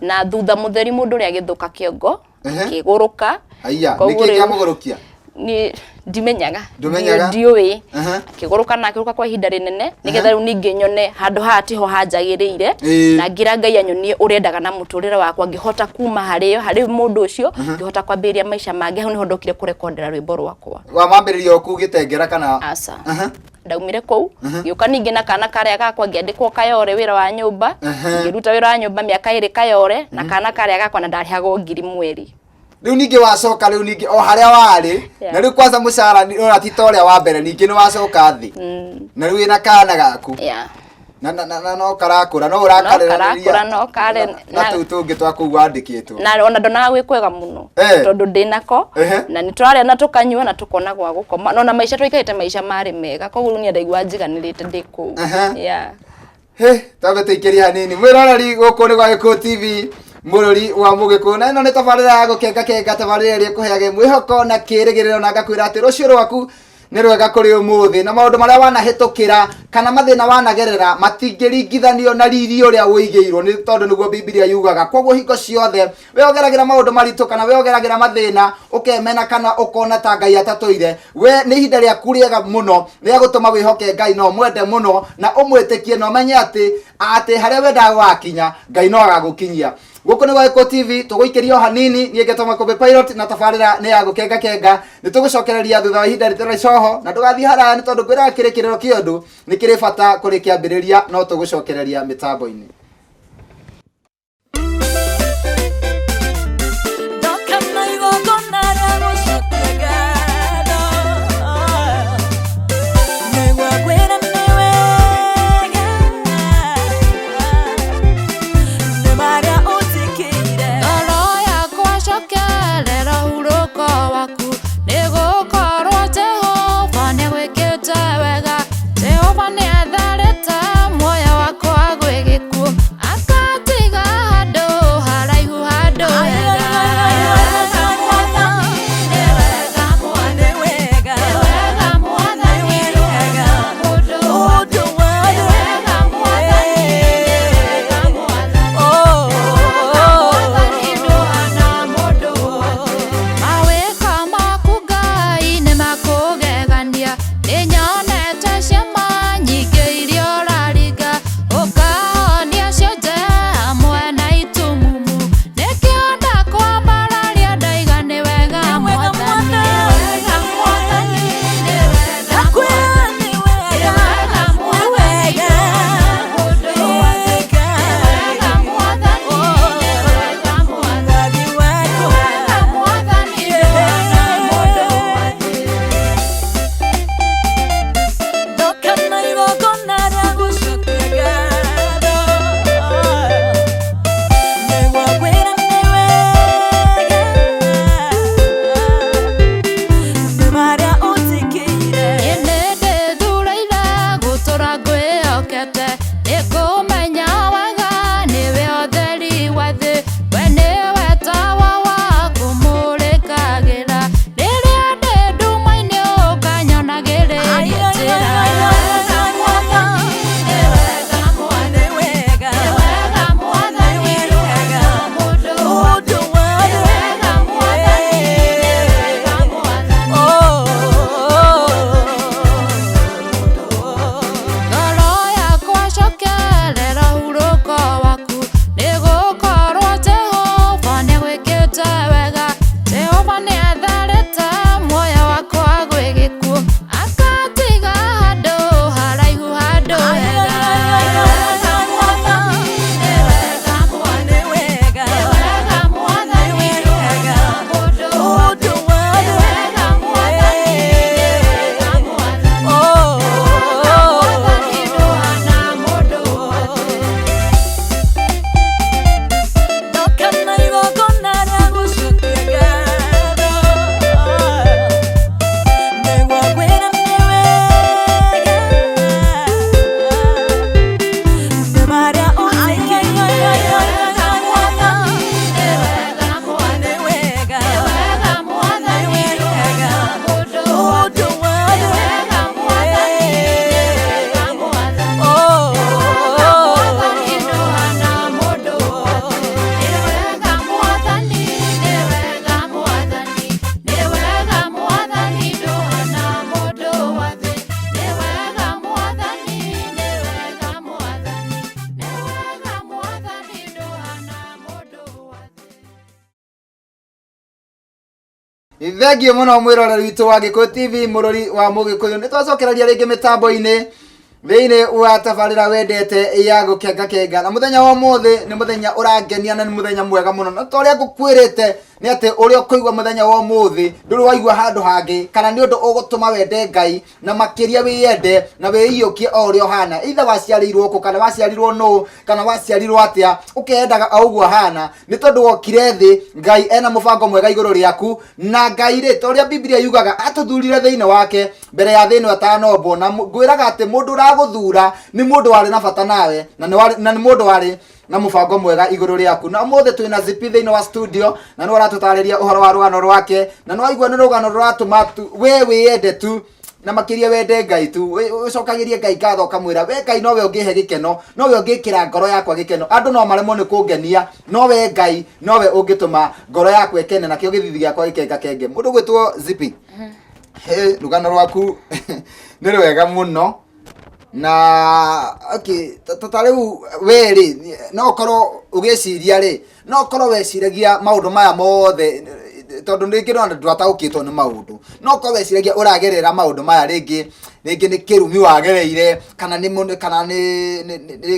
Na thutha mũtheri mũndũ ũrĩa agĩthũka kĩongo, akĩgũrũka. Aya. Koguo Nĩkĩ kĩamũgũrũkia? Ni ndimenyaga. Ndũmenyaga? Ndiũĩ. Akĩgũrũka na akĩgũrũka kwa ihinda rĩnene, nĩgetha rĩu ningĩ nyone handũ haha tiho hanjagĩrĩire. Na ngĩra Ngai anyonie ũrĩa na mũtũrĩre wakwa, ngĩhota kuma harĩo, harĩ mũndũ ũcio, ngĩhota kwambĩrĩria maica mangĩ. Hau nĩho ndokire kũrekondera rwĩmbo rwakwa. Wamambĩrĩria o kũu Gĩtengera kana? Aca. Ndaumire kũu, ngĩũka ningĩ na kana karĩa gakwa, ngĩandĩkwo Kayore wĩra wa nyũmba. Ngĩruta wĩra wa nyũmba mĩaka 2 Kayore na kana karĩa gakwa, na ndarĩhagwo 1000 mweri. Rĩu ningĩ wacoka rĩu ningĩ o harĩa warĩ? Yeah. Na rĩu kwanza mũcara ũra ti ta ũrĩa wa mbere, ningĩ nĩ wacoka thĩ. Na rĩu wĩna kana gaku? Yeah. Na no karakũra, no ũrakarĩranĩria? Karakũra, no kare- na tũu tũngĩ twa kũu wandĩkĩtwo. Na ona ndonaga gwĩ kwega mũno, tondũ ndĩ nako, na nĩ tũrarĩa na tũkanyua na tũkona gwa gũkoma, no na maica tũikarĩte, maica marĩ mega. Koguo rĩu niĩ ndaigua njiganĩrĩte ndĩ kũu. Yeah. He, twambe tũikĩrie hanini, mwĩroreri. Gũkũ nĩ gwa Gĩkũyũ TV, mũrũri wa mũgĩkũyũ, na ĩno nĩ tabarĩra ya gũkenga kenga, tabarĩra ĩrĩa ĩkũheage mwĩhoko na kĩrĩgĩrĩro, na ngakwĩra atĩ rũciũ rwaku nĩ rwega kũrĩ ũmũthĩ, na maũndũ marĩa wanahĩtũkĩra kana mathĩna wanagerera matingĩringithanio na riri ũrĩa ũigĩirwo, nĩ tondũ nĩguo Bibilia yugaga. Koguo hingo ciothe we ũgeragĩra maũndũ maritũ kana we ũgeragĩra mathĩna, ũkemena kana ũkona ta Ngai atatũire, we nĩ ihinda rĩaku rĩega mũno rĩa gũtũma wĩhoke Ngai na ũmwende mũno na ũmwĩtĩkie na ũmenye atĩ harĩa wendaga gũgakinya, Ngai no agagũkinyia. Gũkũ nĩ gwa Gĩkũyũ TV, tũgũikĩria o hanini. Niĩ ngetwo Makũmbĩ Pilot, na tabarĩra nĩ ya gũkenga kenga. Nĩ tũgũcokereria thutha wa ihinda rĩtarĩ coho, na ndũgathiĩ haraya, nĩ tondũ ngwĩraga kĩrĩkĩrĩro kĩa ũndũ nĩ kĩrĩ bata kũrĩ kĩambĩrĩria. No tũgũcokereria mĩtambo-inĩ. Ndoka na igongona rĩa gũcokia ngatho, nĩguo ngwĩre nĩ wega, nĩ marĩa ũnjĩkĩire. Ngoro yakwa, cokerera ũhurũko waku, nĩgũkorwo Jehova nĩagwĩkĩte wega. Jehova nĩatharĩte muoyo wakwa gwĩ gĩkuũ. Nĩ kũmenya wega nĩwe ũtheri wa thĩ, we nĩwe tawa wa kũmũrĩkagĩra. Rĩrĩa ndĩ nduma-inĩ ũkanyonagĩrĩria njĩra. Wega Mwathani, nĩ wega Mwathani, nĩ wega Mwathani, ndũhana mũndũ wa thĩ. Nĩ wega Mwathani, nĩ wega Mwathani. Ngoro yakwa cokerera ũhurũko waku, nĩgũkorwo Jehova nĩagwĩkĩte wega. Jehova nĩatharĩte muoyo wakwa gwĩ gĩkuũ, akatiga handũ haraihu handũ hega. Nĩ wega Mwathani, nĩ wega Mwathani, nĩ wega Mwathani, ndũhana mũndũ wa thĩ. Nĩ wega Mwathani, nĩ wega Mwathani, nĩ wega Mwathani, ndũhana mũndũ wa thĩ. Ndokana igongona rĩa gũcokia ngatho, nĩguo ngwĩre nĩ wega, nĩ marĩa ũnjĩkĩire. Wega Mwathani, nĩ wega Mwathani, Nĩ wega, nĩ wega Mwathani, ndũhana mũndũ wa thĩ. Nĩ wega Mwathani, nĩ wega Mwathani, nĩ wega Mwathani, ndũhana mũndũ wa thĩ. Nĩ wega Mwathani, nĩ wega Mwathani, nĩ wega Mwathani, ndũhana mũndũ wa thĩ. Nĩ wega Mwathani, nĩ wega Mwathani, nĩ wega Mwathani, ndũhana mũndũ wa thĩ. Thengiũ mũno mwĩroreri witũ wa Gĩkũyũ TV, mũrori wa Mũgĩkũyũ. Nĩ twacokereria rĩngĩ mĩtambo-inĩ thĩinĩ wa tabarĩra wendete ya gũkenga kenga, na mũthenya wa ũmũthĩ nĩ mũthenya ũrangenia na nĩ mũthenya mwega mũno, na ta ũrĩa ngũkwĩrĩte nĩ atĩ ũrĩa ũkũigua mũthenya wa ũmũthĩ ndũrĩ waigua handũ hangĩ, kana nĩ ũndũ ũgũtũma wende Ngai na makĩria wĩyende na wĩiyũkie o ũrĩa ũhana, either waciarĩirwo kũ kana waciarirwo nũ kana waciarirwo atĩa, ũkeyendaga o ũguo hana, nĩ tondũ wokire thĩ Ngai ena mũbango mwega igũrũ rĩaku. Na Ngai rĩ, ta ũrĩa Biblia yugaga, atũthurire thĩinĩ wake mbere ya thĩ ĩno ĩtanombwo. Na ngwĩraga atĩ mũndũ ũragũthura nĩ mũndũ warĩ na bata nawe, na nĩ mũndũ warĩ na mũbango mwega igũrũ rĩaku. Na ũmũthĩ twĩna Zipi thĩinĩ wa studio, na nĩwe ũratũtarĩria ũhoro wa rũgano rwake, na nĩwaigua nĩ rũgano rũratũma tu we wĩyende tu na makĩria wende Ngai tu, ũcokagĩrie Ngai ngatho ũkamwĩra we Ngai nowe ũngĩhe gĩkeno, nowe ũngĩkĩra ngoro yakwa gĩkeno. Andũ no maremwo nĩ kũngenia, no we Ngai nowe ũngĩtũma ngoro yakwa ĩkene nakĩo gĩthithi gĩakwa gĩkenga kenge. Mũndũ gwĩtwo Zipi, he rũgano rwaku nĩ rwega mũno. Na okay, ta rĩu we rĩ, no ũkorwo ũgĩciria rĩ, no ũkorwo weciragia maũndũ maya mothe, tondũ rĩngĩ no ndwataũkĩtwo nĩ maũndũ, no ũkorwo weciragia ũragerera maũndũ maya rĩngĩ rĩngĩ nĩ kĩrumi wagereire, kana nĩ kana nĩ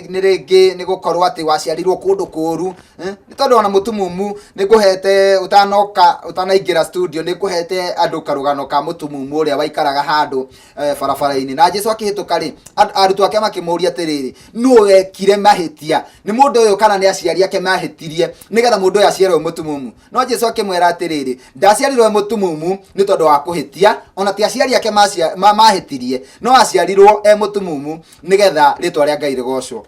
nĩ rĩngĩ nĩ gũkorwo atĩ waciarirwo kũndũ kũru, nĩ tondũ ona mũtumumu nĩ ngũhete ũtanoka ũtanaingĩra studio, nĩ ngũhete andũ karũgano ka mũtumumu ũrĩa waikaraga handũ barabara-inĩ, na Jesu akĩhĩtũka rĩ, arutwo ake makĩmũria atĩrĩrĩ, nũ wekire mahĩtia, nĩ mũndũ ũyũ kana nĩ aciari ake mahĩtirie nĩgetha mũndũ ũyũ aciarwo mũtumumu? No Jesu akĩmwĩra atĩrĩrĩ, ndaciarirwo mũtumumu nĩ tondũ wa kũhĩtia, ona ti aciari ake mahĩtirie, no aciarirwo e mũtumumu nĩgetha rĩtwa rĩa Ngai rĩgocwo.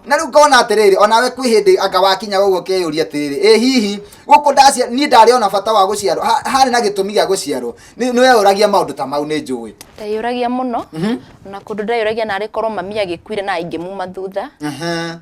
Na rĩu ngona atĩrĩrĩ, onawe kwĩ hĩndĩ anga wakinya ũguo ũkeyũria atĩrĩrĩ, ĩ hihi gũkũ ndacia niĩ ndarĩ ona bata wa gũciarwo, harĩ na gĩtũmi gĩa gũciarwo? Nĩ weyũragia maũndũ ta mau? Nĩ njũĩ. Ndeyũragia mũno, na kũndũ ndeyũragia narĩ korwo mami agĩkuire na ingĩmuma thutha,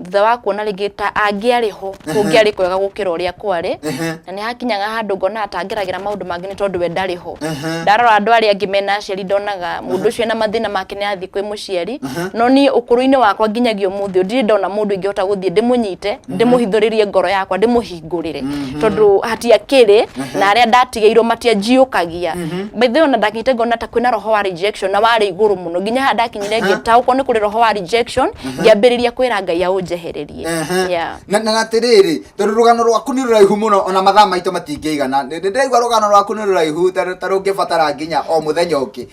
thutha wa kuona rĩngĩ ta angĩarĩ ho kũngĩarĩ kwega gũkĩra ũrĩa kwarĩ. Na nĩ hakinyaga handũ ngona atangĩragĩra maũndũ mangĩ nĩ tondũ we ndarĩ ho. Ndarora andũ arĩa angĩ mena aciari, ndonaga mũndũ ũcio ena mathĩna make nĩ athiĩ kwĩ mũciari, no niĩ ũkũrũ-inĩ wakwa nginyagia ũmũthĩ ũyũ ndirĩ ndona mũndũ ingĩhota gũthiĩ ndĩmũnyite, ndĩmũhithũrĩrie ngoro yakwa, ndĩmũhingũrĩre, tondũ hatiakĩrĩ na arĩa ndatigĩirwo matianjiũkagia. By the way, ona ndakinyĩte ngona ta kwĩna roho wa rejection na warĩ igũrũ mũno, nginya haha ndakinyire ngĩtaũkwo nĩ kũrĩ roho wa rejection, ngĩambĩrĩria kwĩra Ngai aũnjehererie. Yeah. Na atĩrĩrĩ, tondũ rũgano rwaku nĩ rũraihu mũno, ona mathaa maitũ matingĩigana, nĩ ndĩraigua rũgano rwaku nĩ rũraihu ta rũngĩbatara nginya o mũthenya ũngĩ.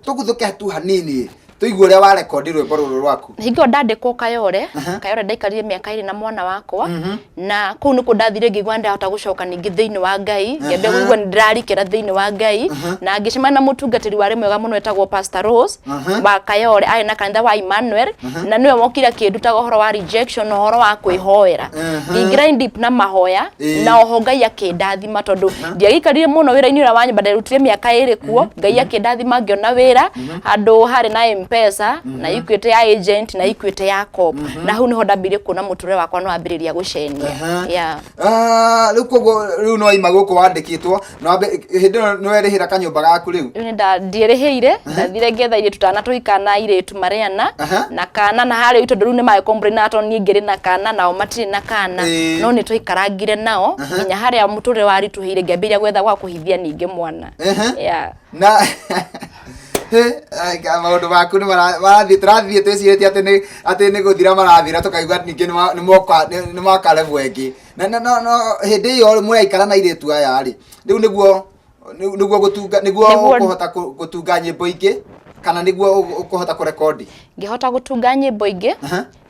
Tũguthũke tu hanini. Tũigue ũrĩa warekondi rwĩmbo rũrũ rwaku. Hingo ĩyo ndandĩkwo Kayore. Kayore ndaikarire mĩaka 2 na mwana wakwa, na kũu nĩkuo ndathire ngĩigua ndahota gũcoka ningĩ thĩinĩ wa Ngai, ngĩambia kũigua nĩ ndĩrarikĩra thĩinĩ wa Ngai, na ngĩcemania na mũtungatĩri warĩ mwega mũno etagwo Pastor Rose wa Kayore, arĩ na kanitha wa Emmanuel, na nĩwe wokire akĩndutaga ũhoro wa rejection na ũhoro wa kwĩhoera. Ngĩingĩra in deep na mahoya, na oho Ngai akĩndathima tondũ ndiagĩikarire mũno wĩra-inĩ ũrĩa wa nyũmba, nderutire mĩaka 2 kuo. Ngai akĩndathima ngĩona wĩra handũ harĩ na M-Pesa na Equity ya agent na Equity ya co-op, na hau niho ndambĩrĩirie kuona mũtũrĩre wakwa no wambĩrĩria gũcenia. Yeah. Ah, rĩu koguo rĩu no ima gũkũ wandĩkĩtwo na hĩndĩ ĩyo nĩ werĩhĩra kanyũmba gaku rĩu? Rĩu nĩ ndierĩhĩire, ndathire ngetha airĩtu tana tũhika na airĩtu marĩ ana na kana, na harĩa tondũ rĩu nĩ magĩ complain tondũ niĩ ngĩrĩ na kana nao matirĩ na kana, no nĩ twaikarangire nao nginya harĩa mũtũrĩre waritũhĩire ngĩambĩrĩria gwetha gwa kũhithia ningĩ mwana. Yeah. Na he, ai, maũndũ maku nĩ marathiĩ, tũrathiĩ twĩcirĩtie atĩ nĩ gũthira marathira, tũkaigua ningĩ nĩ moka level ĩngĩ. Na no hĩndĩ ĩyo mũraikara na airĩtu aya rĩ, rĩu nĩguo gũtunga, nĩguo ũkũhota gũtunga nyĩmbo ingĩ kana nĩguo ũkũhota kũrekondi? Ngĩhota gũtunga nyĩmbo ingĩ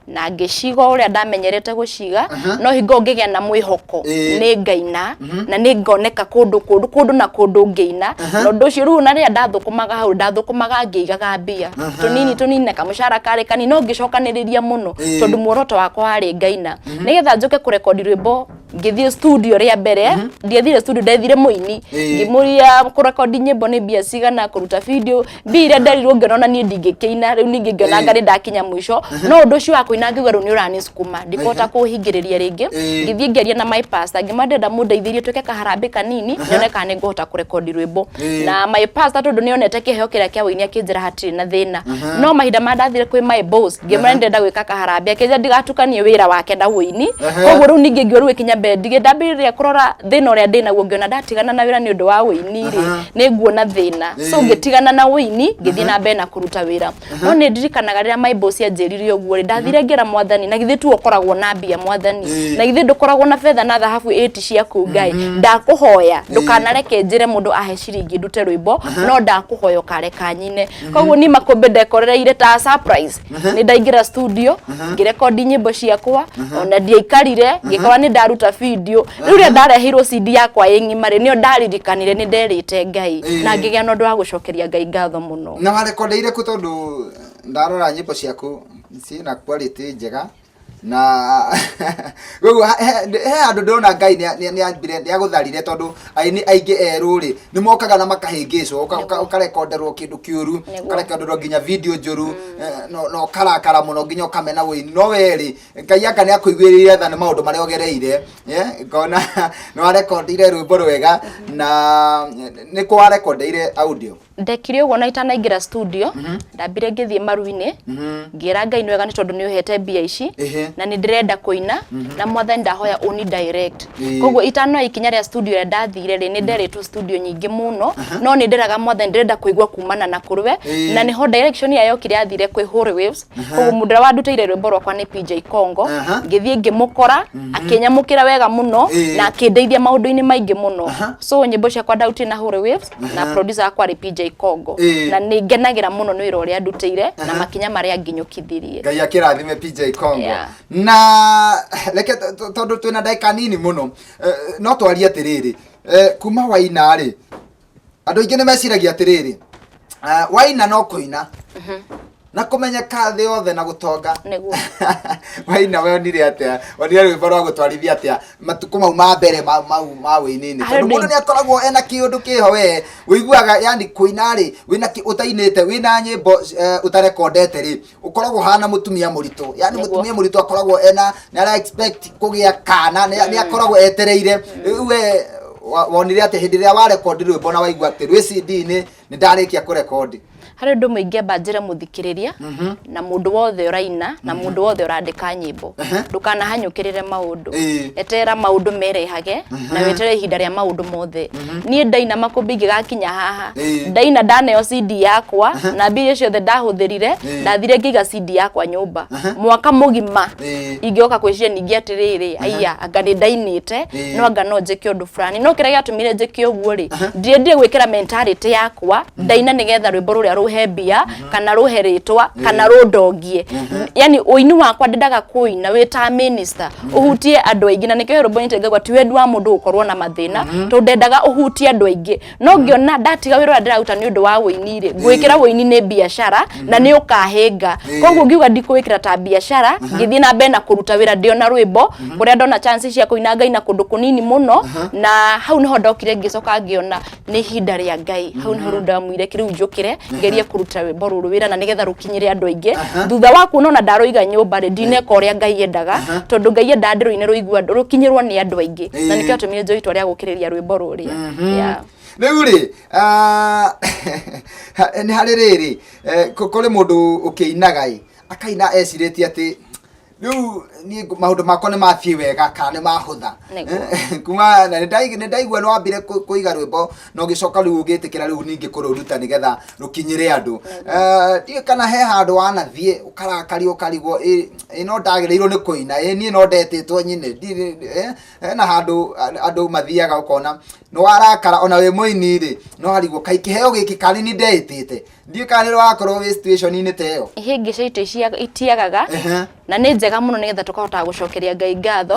na ngĩciga ũrĩa ndamenyerete gũciga, no hingo ngĩgĩa na mwĩhoko nĩ ngaina na nĩ ngoneka kũndũ kũndũ kũndũ na kũndũ ngĩina. Na ũndũ ũcio rĩu, na rĩrĩa ndathũkũmaga hau, ndathũkũmaga ngĩigaga mbia tũnini tũnini na kamũcara karĩ kanini, no ngĩcokanĩrĩria mũno tondũ muoroto wakwa warĩ ngaina nĩgetha njũke kũrekondi rwĩmbo. Ngĩthiĩ studio rĩa mbere, ndiathire studio, ndethire mũini, ngĩmũria kũrekondi nyĩmbo nĩ mbia cigana, kũruta video mbia iria nderirwo, ngĩona ona niĩ ndingĩkĩina. Rĩu ningĩ ngĩona anga nĩ ndakinya mũico, no ũndũ ũcio wa kũina ngĩigua rĩu nĩ ũranisukuma, ndikũhota kũhingĩrĩria rĩngĩ. Ngĩthiĩ ngĩaria na my pastor, ngĩmwĩra ndĩrenda mũndeithĩrie twĩke kaharambĩ kanini nyone kana nĩ ngũhota kũrekondi rwĩmbo. Na my pastor, tondũ nĩ onete kĩheo kĩrĩa kĩa ũini, akĩnjĩra hatirĩ na thĩna. No mahinda ma ndathire kwĩ my boss, ngĩmwĩra nĩ ndĩrenda gwĩka kaharambĩ, akĩnjĩra ndigatukanie wĩra wake na ũini. Koguo rĩu ningĩ ngĩũa rĩu ĩkinya mbere ndigĩ ndambĩrĩria kũrora thĩna ũrĩa ndĩnaguo, ngĩona ndatigana na wĩra nĩ ũndũ wa ũini rĩ, nĩ nguona thĩna. So ngĩtigana na ũini, ngĩthiĩ na mbere na kũruta wĩra. No nĩ ndirikanaga rĩrĩa my boss anjĩrire ũguo rĩ, ndathire ngĩra Mwathani, na githĩ tu ũkoragwo na mbia, Mwathani? Na githĩ ndũkoragwo na betha na thahabu ĩti ciaku? Ngai, ndakũhoya ndũkanareke njĩre mũndũ ahe ciringi ndute rwĩmbo, no ndakũhoya ũkareka nyine. Koguo niĩ makũmbĩ ndekorereire ta surprise, nĩ ndaingĩra studio, ngĩrekondi nyĩmbo ciakwa, ona ndiaikarire ngĩkora nĩ ndaruta video. Rĩu rĩrĩa ndareheirwo CD yakwa ĩ ng'ima rĩ, nĩo ndaririkanire nĩ nderĩte Ngai na ngĩgĩa na ũndũ wa gũcokeria Ngai ngatho mũno. Na warekondeire kũ? Tondũ ndarora nyĩmbo ciaku ciĩna quality njega, na koguo he handũ ndĩrona Ngai nĩ agũtharire, tondũ aini aingĩ erũ rĩ, nĩ mokaga na makahĩngĩcwo, ũkarekonderwo kĩndũ kĩũru, ũkarekonderwo nginya video njũru, na ũkarakara mũno nginya ũkamena wũini. No we rĩ, Ngai anga nĩ akũiguĩrĩire tha nĩ maũndũ marĩa ũgereire, ngona nĩ warekondire rwĩmbo rwega. Na nĩ kũ warekondeire audio? Ndekire ũguo na itanaingĩra studio, ndambire ngĩthiĩ maru-inĩ, ngĩra Ngai nĩ wega nĩ tondũ nĩ ũhete mbia ici na nĩ ndĩrenda kũina, na Mwathani ndahoya ũni direct. Koguo itanoya ikinya rĩa studio ĩrĩa ndathire rĩ, nĩ nderĩtwo studio nyingĩ mũno, no nĩ ndĩraga Mwathani ndĩrenda kũigua kumana na kũrĩ we, na nĩho direction ĩrĩa yokire yathire kwĩ Holy Waves. Koguo mũndũ ũrĩa wandutĩire rwĩmbo rwakwa nĩ PJ Kongo. Ngĩthiĩ ngĩmũkora, akĩnyamũkĩra wega mũno na akĩndeithia maũndũ-inĩ maingĩ mũno. So nyĩmbo ciakwa ndarutire na Holy Waves na producer wakwa arĩ PJ Kongo, na nĩ ngenagĩra mũno nĩ wĩra ũrĩa ndutĩire na makinya marĩa nginyũkithirie. Ngai akĩrathime PJ Kongo. Na reke tondũ twĩna ndagĩka nini mũno, no twarie atĩrĩrĩ, kuma waina rĩ, andũ aingĩ nĩ meciragia atĩrĩrĩ, waina no kũina na kũmenyeka thĩ yothe na gũtonga. Waina wonire atĩa? Wonire rwĩmbo rwa gũtwarithia atĩa matukũ mau ma mbere mau ma wĩini-inĩ? Tondũ mũndũ nĩ akoragwo ena kĩũndũ kĩho, we ũiguaga yani kũina rĩ, wĩna ũtainĩte, wĩna nyĩmbo ũtarekondete rĩ, ũkoragwo hana mũtumia mũritũ yani. Mũtumia mũritũ akoragwo ena nĩ ara expect kũgĩa kana nĩ akoragwo etereire. Rĩu we wonire atĩa hĩndĩ ĩrĩa warekondi rwĩmbo na waigua atĩ rwĩ CD-inĩ, nĩ ndarĩkia kũrekondi? Harĩ ũndũ ũmwe ingĩamba njĩre mũthikĩrĩria na mũndũ wothe ũraina na mũndũ wothe ũrandĩka nyĩmbo: ndũkanahanyũkĩrĩre maũndũ. Eterera maũndũ merehage na weterere ihinda rĩa maũndũ mothe. Niĩ ndaina makũmbĩ ingĩgakinya haha, ndaina ndaneo CD yakwa na mbia iria ciothe ndahũthĩrire, ndathire ngĩiga CD yakwa nyũmba mwaka mũgima. Ingĩoka kwĩciria ningĩ atĩrĩrĩ, aiya, anga nĩ ndainĩte, no anga no njĩke ũndũ fulani. No kĩrĩa gĩatũmire njĩke ũguo rĩ, ndiendire gwĩkĩra mentality yakwa ndaina nĩgetha rwĩmbo rũrĩa rũheo. rũhe mbia kana rũhe rĩtwa kana rũndongie. Yani ũini wakwa ndendaga kũina wĩ ta minister, ũhutie andũ aingĩ, na nĩkĩo he rwĩmbo nyitĩte ngaigua ti wendi wa mũndũ gũkorwo na mathĩna, tondũ ndendaga ũhutie andũ aingĩ. No ngĩona ndatiga wĩra ũrĩa ndĩraruta nĩ ũndũ wa ũini rĩ, ngwĩkĩra ũini nĩ biacara na nĩ ũkahĩnga. Koguo ngiuga ndikũwĩkĩra ta biacara, ngĩthiĩ na mbere na kũruta wĩra ndĩ ona rwĩmbo, kũrĩa ndona chance cia kũina ngaina kũndũ kũnini mũno, na hau nĩho ndokire ngĩcoka ngĩona nĩ ihinda rĩa Ngai. Hau nĩho rĩu ndamuire rĩu njũkĩre ngerie kũruta rwĩmbo rũrũ wĩra na nĩgetha rũkinyĩre andũ aingĩ. Thutha wa kuona ona ndarũiga nyũmba rĩ, ndineka ũrĩa Ngai endaga, tondũ Ngai endaga ndĩrũine rũigua rũkinyĩrwo nĩ andũ aingĩ, na nĩkĩo atũmire njoe itua rĩa gũkĩrĩria rwĩmbo rũrĩa. Yeah. Rĩu rĩ, nĩ harĩ rĩrĩ, kũrĩ mũndũ ũkĩinaga ĩ, akaina ecirĩtie atĩ rĩu niĩ maũndũ makwa nĩ mathiĩ wega kana nĩ mahũtha. Nĩguo. Kuma na nĩ ndaigua nĩ wambire kũiga rwĩmbo na ũgĩcoka rĩu ũgĩtĩkĩra rĩu ningĩ kũrũruta nĩgetha rũkinyĩre andũ. Ndiũĩ kana he handũ wanathiĩ ũkarakario ũkarigwo, ĩ no ndagĩrĩirwo nĩ kũina, ĩ niĩ no ndetĩtwo nyine. Hena handũ andũ mathiaga ũkona nĩ warakara ona wĩ mũini rĩ, no arigwo kaĩ kĩheo gĩkĩ karĩ ni ndeĩtĩte. Ndiũĩ kana nĩ wakorwo wĩ situation-inĩ ta ĩyo. Ihĩngĩca itiagaga na nĩ njega mũno nĩgetha tũkahotaga gũcokeria Ngai ngatho.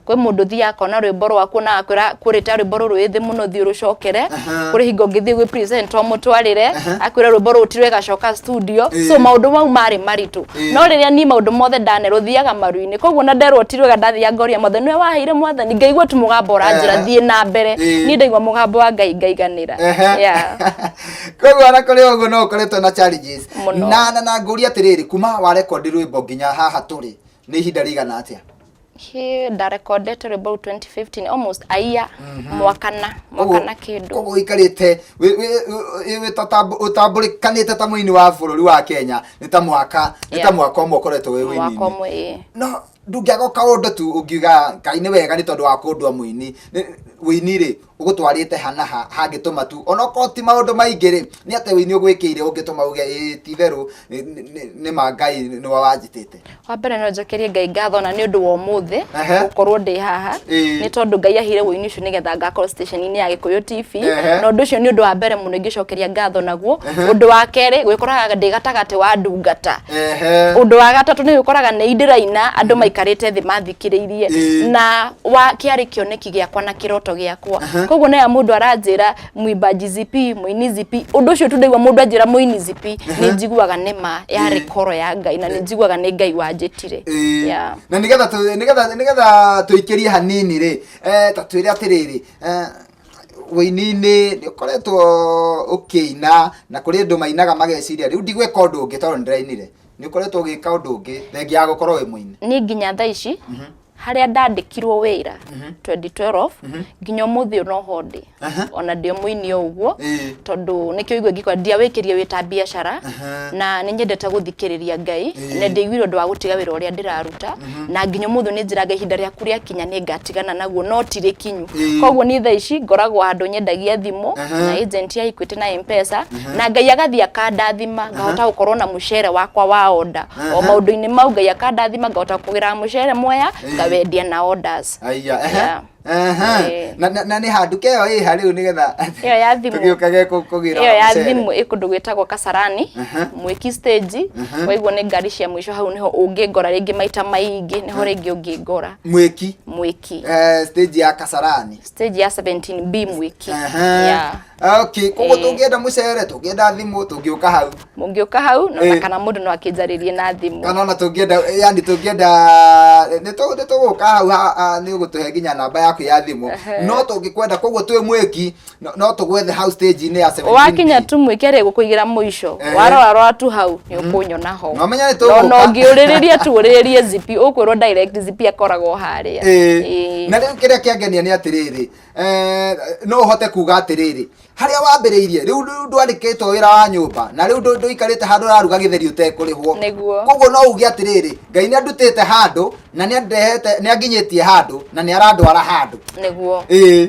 Kwĩ mũndũ ũthiaga akona rwĩmbo rwaku na agakwĩra kũrĩta rwĩmbo rũrũ wĩ thĩ mũno thiĩ ũrũcokere. Kũrĩ hingo ũngĩthiĩ gwĩ presenter ũmũtwarĩre akwĩra rwĩmbo rũrũ ti rwega coka studio. So maũndũ mau marĩ maritũ. No rĩrĩa niĩ maũndũ mothe ndanerwo thiaga maru-inĩ, koguo ona nderwo ti rwega ndathiaga ngoria mwathani nĩwe waheire mwathani, ngaigua tu mũgambo ũranjĩra thiĩ na mbere. Niĩ ndaigua mũgambo wa Ngai ngaiganĩra. Yeah. Koguo ona kũrĩ ũguo no ũkoretwo na challenges. Mũno. Na ngũria atĩrĩrĩ, kuma wa rekondi rwĩmbo nginya haha tũrĩ nĩ ihinda rĩigana atĩa? Hĩ, ndarekondete rwĩmbo rũu 2015, almost a year, mwaka na mwaka na kĩndũ. Koguo ũikarĩte ũtambũrĩkanĩte ta mũini wa bũrũri wa Kenya nĩ ta mwaka nĩ ta mwaka ũmwe ũkoretwo wĩ Mwaka ũini-inĩ. ũmwe, ĩĩ. No ndũngĩaga kaũndũ tu ũngiuga Ngai nĩ wega nĩ tondũ wa kũndua mũini. Ũini rĩ ũgũtwarĩte ha na ha hangĩtũma tu onokorwo ti maũndũ maingĩ rĩ, nĩ atĩa ũini ũgwĩkĩire ũngĩtũma uge ĩĩ ti itherũ nĩ ma Ngai nĩwe wanjĩtĩte? Wa mbere no njokerie Ngai ngatho na nĩ ũndũ wa ũmũthĩ gũkorwo ndĩ haha, nĩ tondũ Ngai aheire ũini ũcio nĩgetha ngakorwo station-inĩ ya Gĩkũyũ TV, na ũndũ ũcio nĩ ũndũ wa mbere mũno ingĩcokeria ngatho naguo. Ũndũ wa kerĩ, gwĩkoraga ndĩ gatagatĩ wa ndungata. Ũndũ wa gatatũ nĩ gwĩkoraga nĩ ndĩraina andũ maikarĩte thĩ mathikĩrĩirie, na wa kĩarĩ kĩoneki gĩakwa na kĩroto gĩakwa. Koguo na mũndũ aranjĩra mwimbaji ZP, mũini ZP, ũndũ ũcio tu ndaigua mũndũ anjĩra mũini ZP, nĩ njiguaga nĩ ma yarĩ koro ya Ngai na nĩ njiguaga nĩ Ngai wanjĩtire. Yeah. Na nĩgetha tũikĩrie hanini rĩ, ta twĩre atĩrĩrĩ, ũini-inĩ nĩ ũkoretwo ũkĩina na kũrĩ andũ mainaga mageciria rĩu ndigwĩka ũndũ ũngĩ tondũ nĩndĩrainire. Nĩ ũkoretwo ũgĩka ũndũ ũngĩ thengia ya gũkorwo wĩ mũini? Niĩ nginya thaa ici harĩa ndandĩkirwo wĩra 2012 nginya ũmũthĩ ũyũ noho ndĩ, ona ndĩ o mũini o ũguo, tondũ nĩkĩo ũigua ngĩkora ndiawĩkĩrie wĩ ta biacara, na nĩ nyendete gũthikĩrĩria Ngai, na ndiaiguire ũndũ wa gũtiga wĩra ũrĩa ndĩraruta, na nginya ũmũthĩ ũyũ nĩ njĩraga ihinda rĩaku rĩakinya nĩ ngatigana naguo no ti rĩkinyu. Koguo niĩ thaa ici ngoragwo handũ nyendagia thimũ na agent ya Equity na M-Pesa, na Ngai agathiĩ akandathima ngahota gũkorwo na mũcere wakwa wa order. O maũndũ-inĩ mau Ngai akandathima ngahota kũgĩra mũcere Mwea ngawendia na orders. Aiya, ehe. Yeah. Ehe. Na nĩ handũ ke ĩyo ĩha rĩu nĩgetha Ĩyo ya thimũ. tũgĩũkage kũgĩra Ĩyo ya mũcere. thimũ ĩ kũndũ gwĩtagwo Kasarani, Mwĩki stage, waigua nĩ ngari cia mũico hau nĩho ũngĩngora rĩngĩ maita maingĩ, nĩho rĩngĩ ũngĩngora. Mwĩki. Mwĩki. Stage ya Kasarani. Stage ya 17B Mwĩki. Yeah. Okay, koguo tũngĩenda mũcere, tũngĩenda thimũ, tũngĩũka hau. Mũngĩũka hau, no na kana mũndũ no akĩnjarĩrie na thimũ. Kana ona tũngĩenda, yani tũngĩenda, nĩ tũgũka hau, nĩ ũgũtũhe nginya namba yaku ya thimũ. No tũngĩkwenda, koguo twĩ Mwĩki, no tũgwethe hau stage-inĩ ya 17B. Wakinya tu Mwĩki rĩ, gũkũigĩra mũico. Warora rora tu hau, nĩ ũkũnyona ho. No menya nĩ No tũgũka. no ũngĩũrĩrĩria tu ũrĩrĩrie zipi, ũkwĩrwo direct zipi akoragwo harĩa. Na rĩu kĩrĩa kĩangenia nĩ atĩrĩrĩ, no ũhote kuga atĩrĩrĩ, harĩa wambĩrĩirie rĩu ndwandĩkĩtwo wĩra wa nyũmba na rĩu ndũikarĩte handũ ũraruga gĩtheri ũtekũrĩhwo. Nĩguo. Koguo no uge atĩrĩrĩ, Ngai nĩ andutĩte handũ na nĩ andehete, nĩ anginyĩtie handũ na nĩ arandwara handũ. Nĩguo.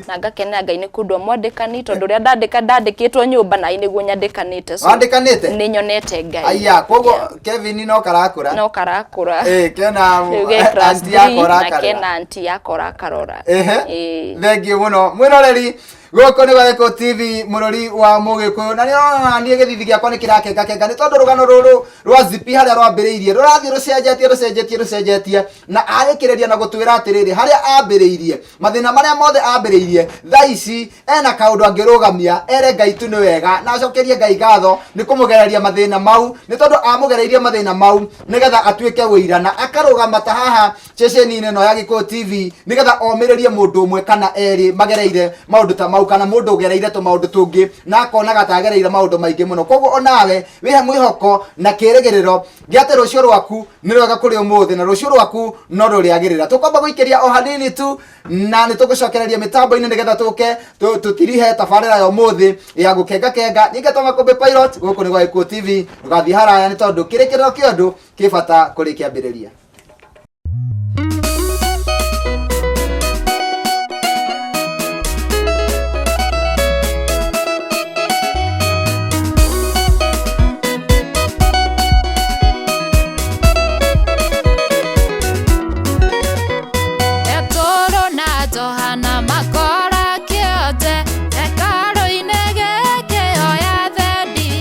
Na ngakenera Ngai nĩ kũndua mwandĩkani, tondũ ũrĩa ndandĩkĩtwo nyũmba na nĩguo nyandĩkanĩte. So, Wandĩkanĩte? Nĩ nyonete Ngai. Aya, koguo Kevin no karakũra. No karakũra. Kena Rĩu ge class auntie yakwa 3 na ũrakarora. kena auntie yakwa ũrakarora. Thengiũ mũno mwĩroreri. Gũkũ nĩ Gĩkũyũ TV, mũrori wa Mũgĩkũyũ, na nĩũrona niĩ gĩthithi gĩakwa nĩ kĩrakengakenga nĩ tondũ rũgano rũrũ rwa Zipi harĩa rwambĩrĩirie rũrathiĩ rũcenjetie rũcenjetie rũcenjetie, na arĩkĩrĩria na gũtwĩra atĩrĩrĩ, harĩa ambĩrĩirie mathĩna marĩa mothe ambĩrĩirie, thaa ici ena kaũndũ angĩrũgamia ere Ngai tu nĩ wega, na acokerie Ngai ngatho nĩ kũmũgereria mathĩna mau, nĩ tondũ amũgereirie mathĩna mau nĩgetha atuĩke wĩira, na akarũgama ta haha ceceni-inĩ ĩno ya Gĩkũyũ TV nĩgetha omĩrĩrie mũndũ ũmwe kana erĩ magereire maũndũ ta mau, kana mũndũ ũgereire tũmaũndũ tũngĩ na akonaga ta agereire maũndũ maingĩ mũno. Koguo onawe wĩhe mwĩhoko na kĩrĩgĩrĩro gĩa atĩ rũciũ rwaku nĩ rwega kũrĩ ũmũthĩ, na rũciũ rwaku no rũrĩagĩrĩra. Tũkwamba gũikĩria o hanini tu, na nĩ tũgũcokereria mĩtambo-inĩ nĩgetha tũke tũtirihe tabarĩra ya ũmũthĩ ya gũkengakenga. Niĩ ngetwo Makũmbĩ Pilot, gũkũ nĩ gwa Gĩkũyũ TV. Ndũgathiĩ haraya nĩ tondũ kĩrĩkĩrĩro kĩa ũndũ kĩ bata kũrĩ kĩambĩrĩria. Petero na Johana makora kĩonje hekarũ-inĩ gĩkĩoya thendi,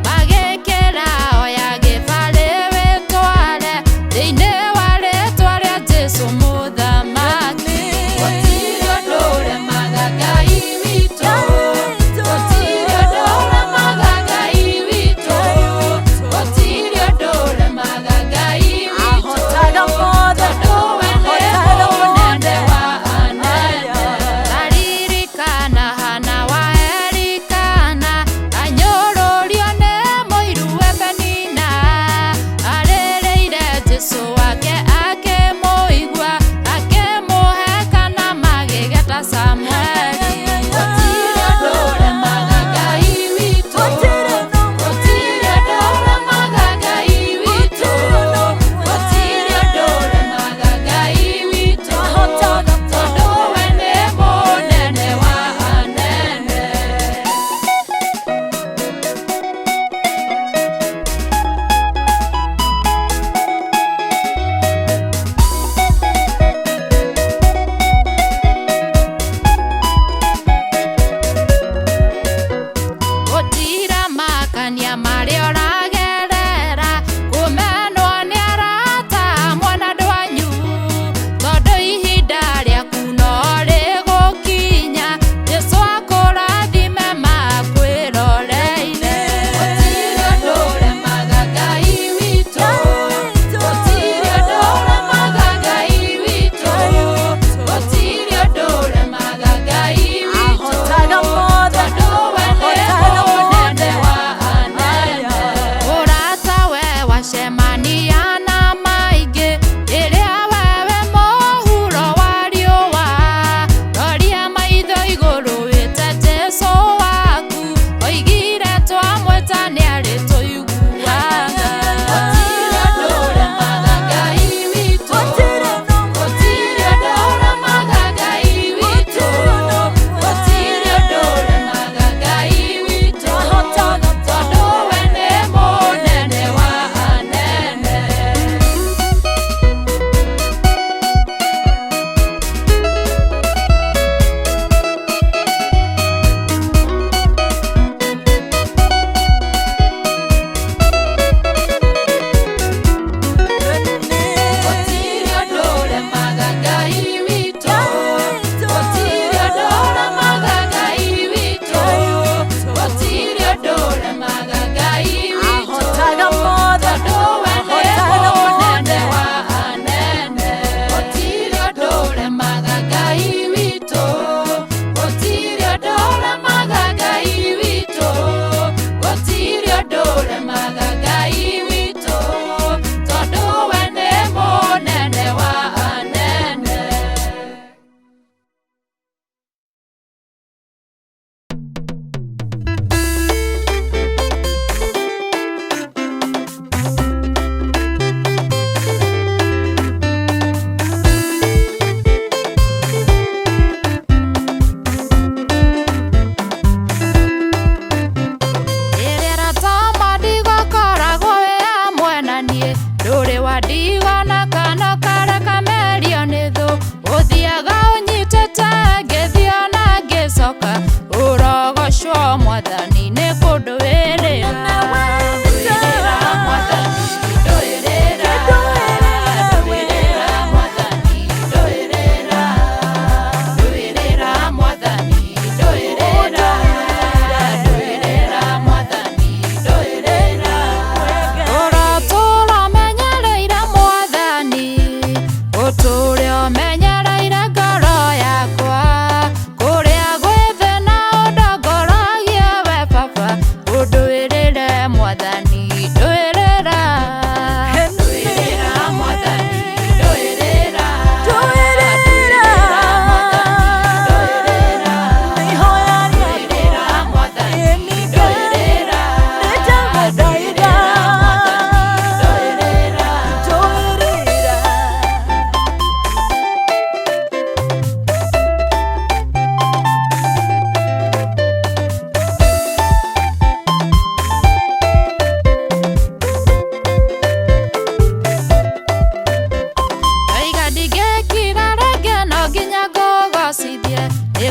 magĩkĩra oya gĩbarĩ wĩtware thĩinĩ wa rĩtwa rĩa Jesũ mũthamaki. Gũtirĩ ũndũ ũremaga Ngai witũ, gũtirĩ ũndũ ũremaga Ngai witũ, gũtirĩ ũndũ ũremaga Ngai witũ. Ahotaga mothe, Tondũ we nĩ ahotaga mũnene mothe. wa anene. Aririkana Hana wa Elikana, anyũrũrio nĩ mũiruwe Penina, arĩrĩire Jesũ wake akĩmũigua,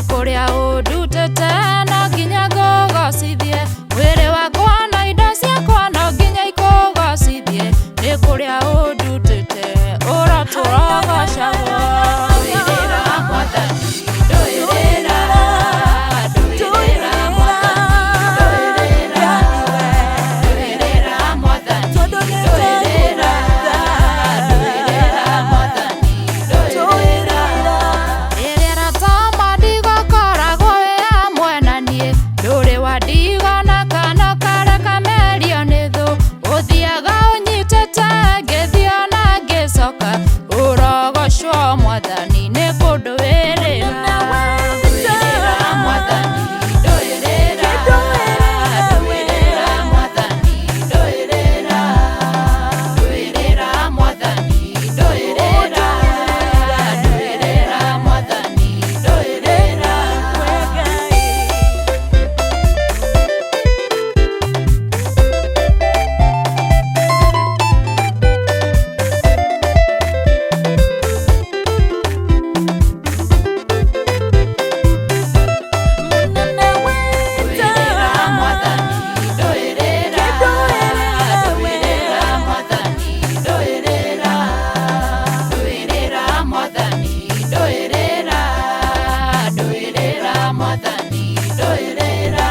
Kũrĩa ũndutĩte no nginya ngũgocithie, mwĩrĩ wakwa na indo ciakwa no nginya ikũgocithie. Nĩ kũrĩa ũndutĩte ũrotũrogocagwo. Ndũĩrĩra Mwathani, ndũĩrĩra, ndũĩrĩra Mwathani, ndũĩrĩra, ndũĩrĩra Mwathani, ndũĩrĩra, ndũĩrĩra Mwathani, ndũĩrĩra. Rĩrĩa ratama ndigokoragwo wĩ hamwe na niĩ, ndũrĩ wa ndigona kana kareka merio nĩ thũ. Ũthiaga ũnyitĩte ngĩthiĩ ona ngĩcoka, ũrogocwo Mwathani nĩ kũndũĩrĩra. Ndũĩrĩra Mwathani, ndũĩrĩra, ndũĩrĩra Mwathani, ndũĩrĩra, ndũĩrĩra Mwathani, ndũĩrĩra, ndũĩrĩra Mwathani, ndũĩrĩra. Ndũĩrĩra Mwathani, ndũĩrĩra, ndũĩrĩra Mwathani, ndũĩrĩra, ndũĩrĩra Mwathani, ndũĩrĩra, ndũĩrĩra Mwathani, ndũĩrĩra.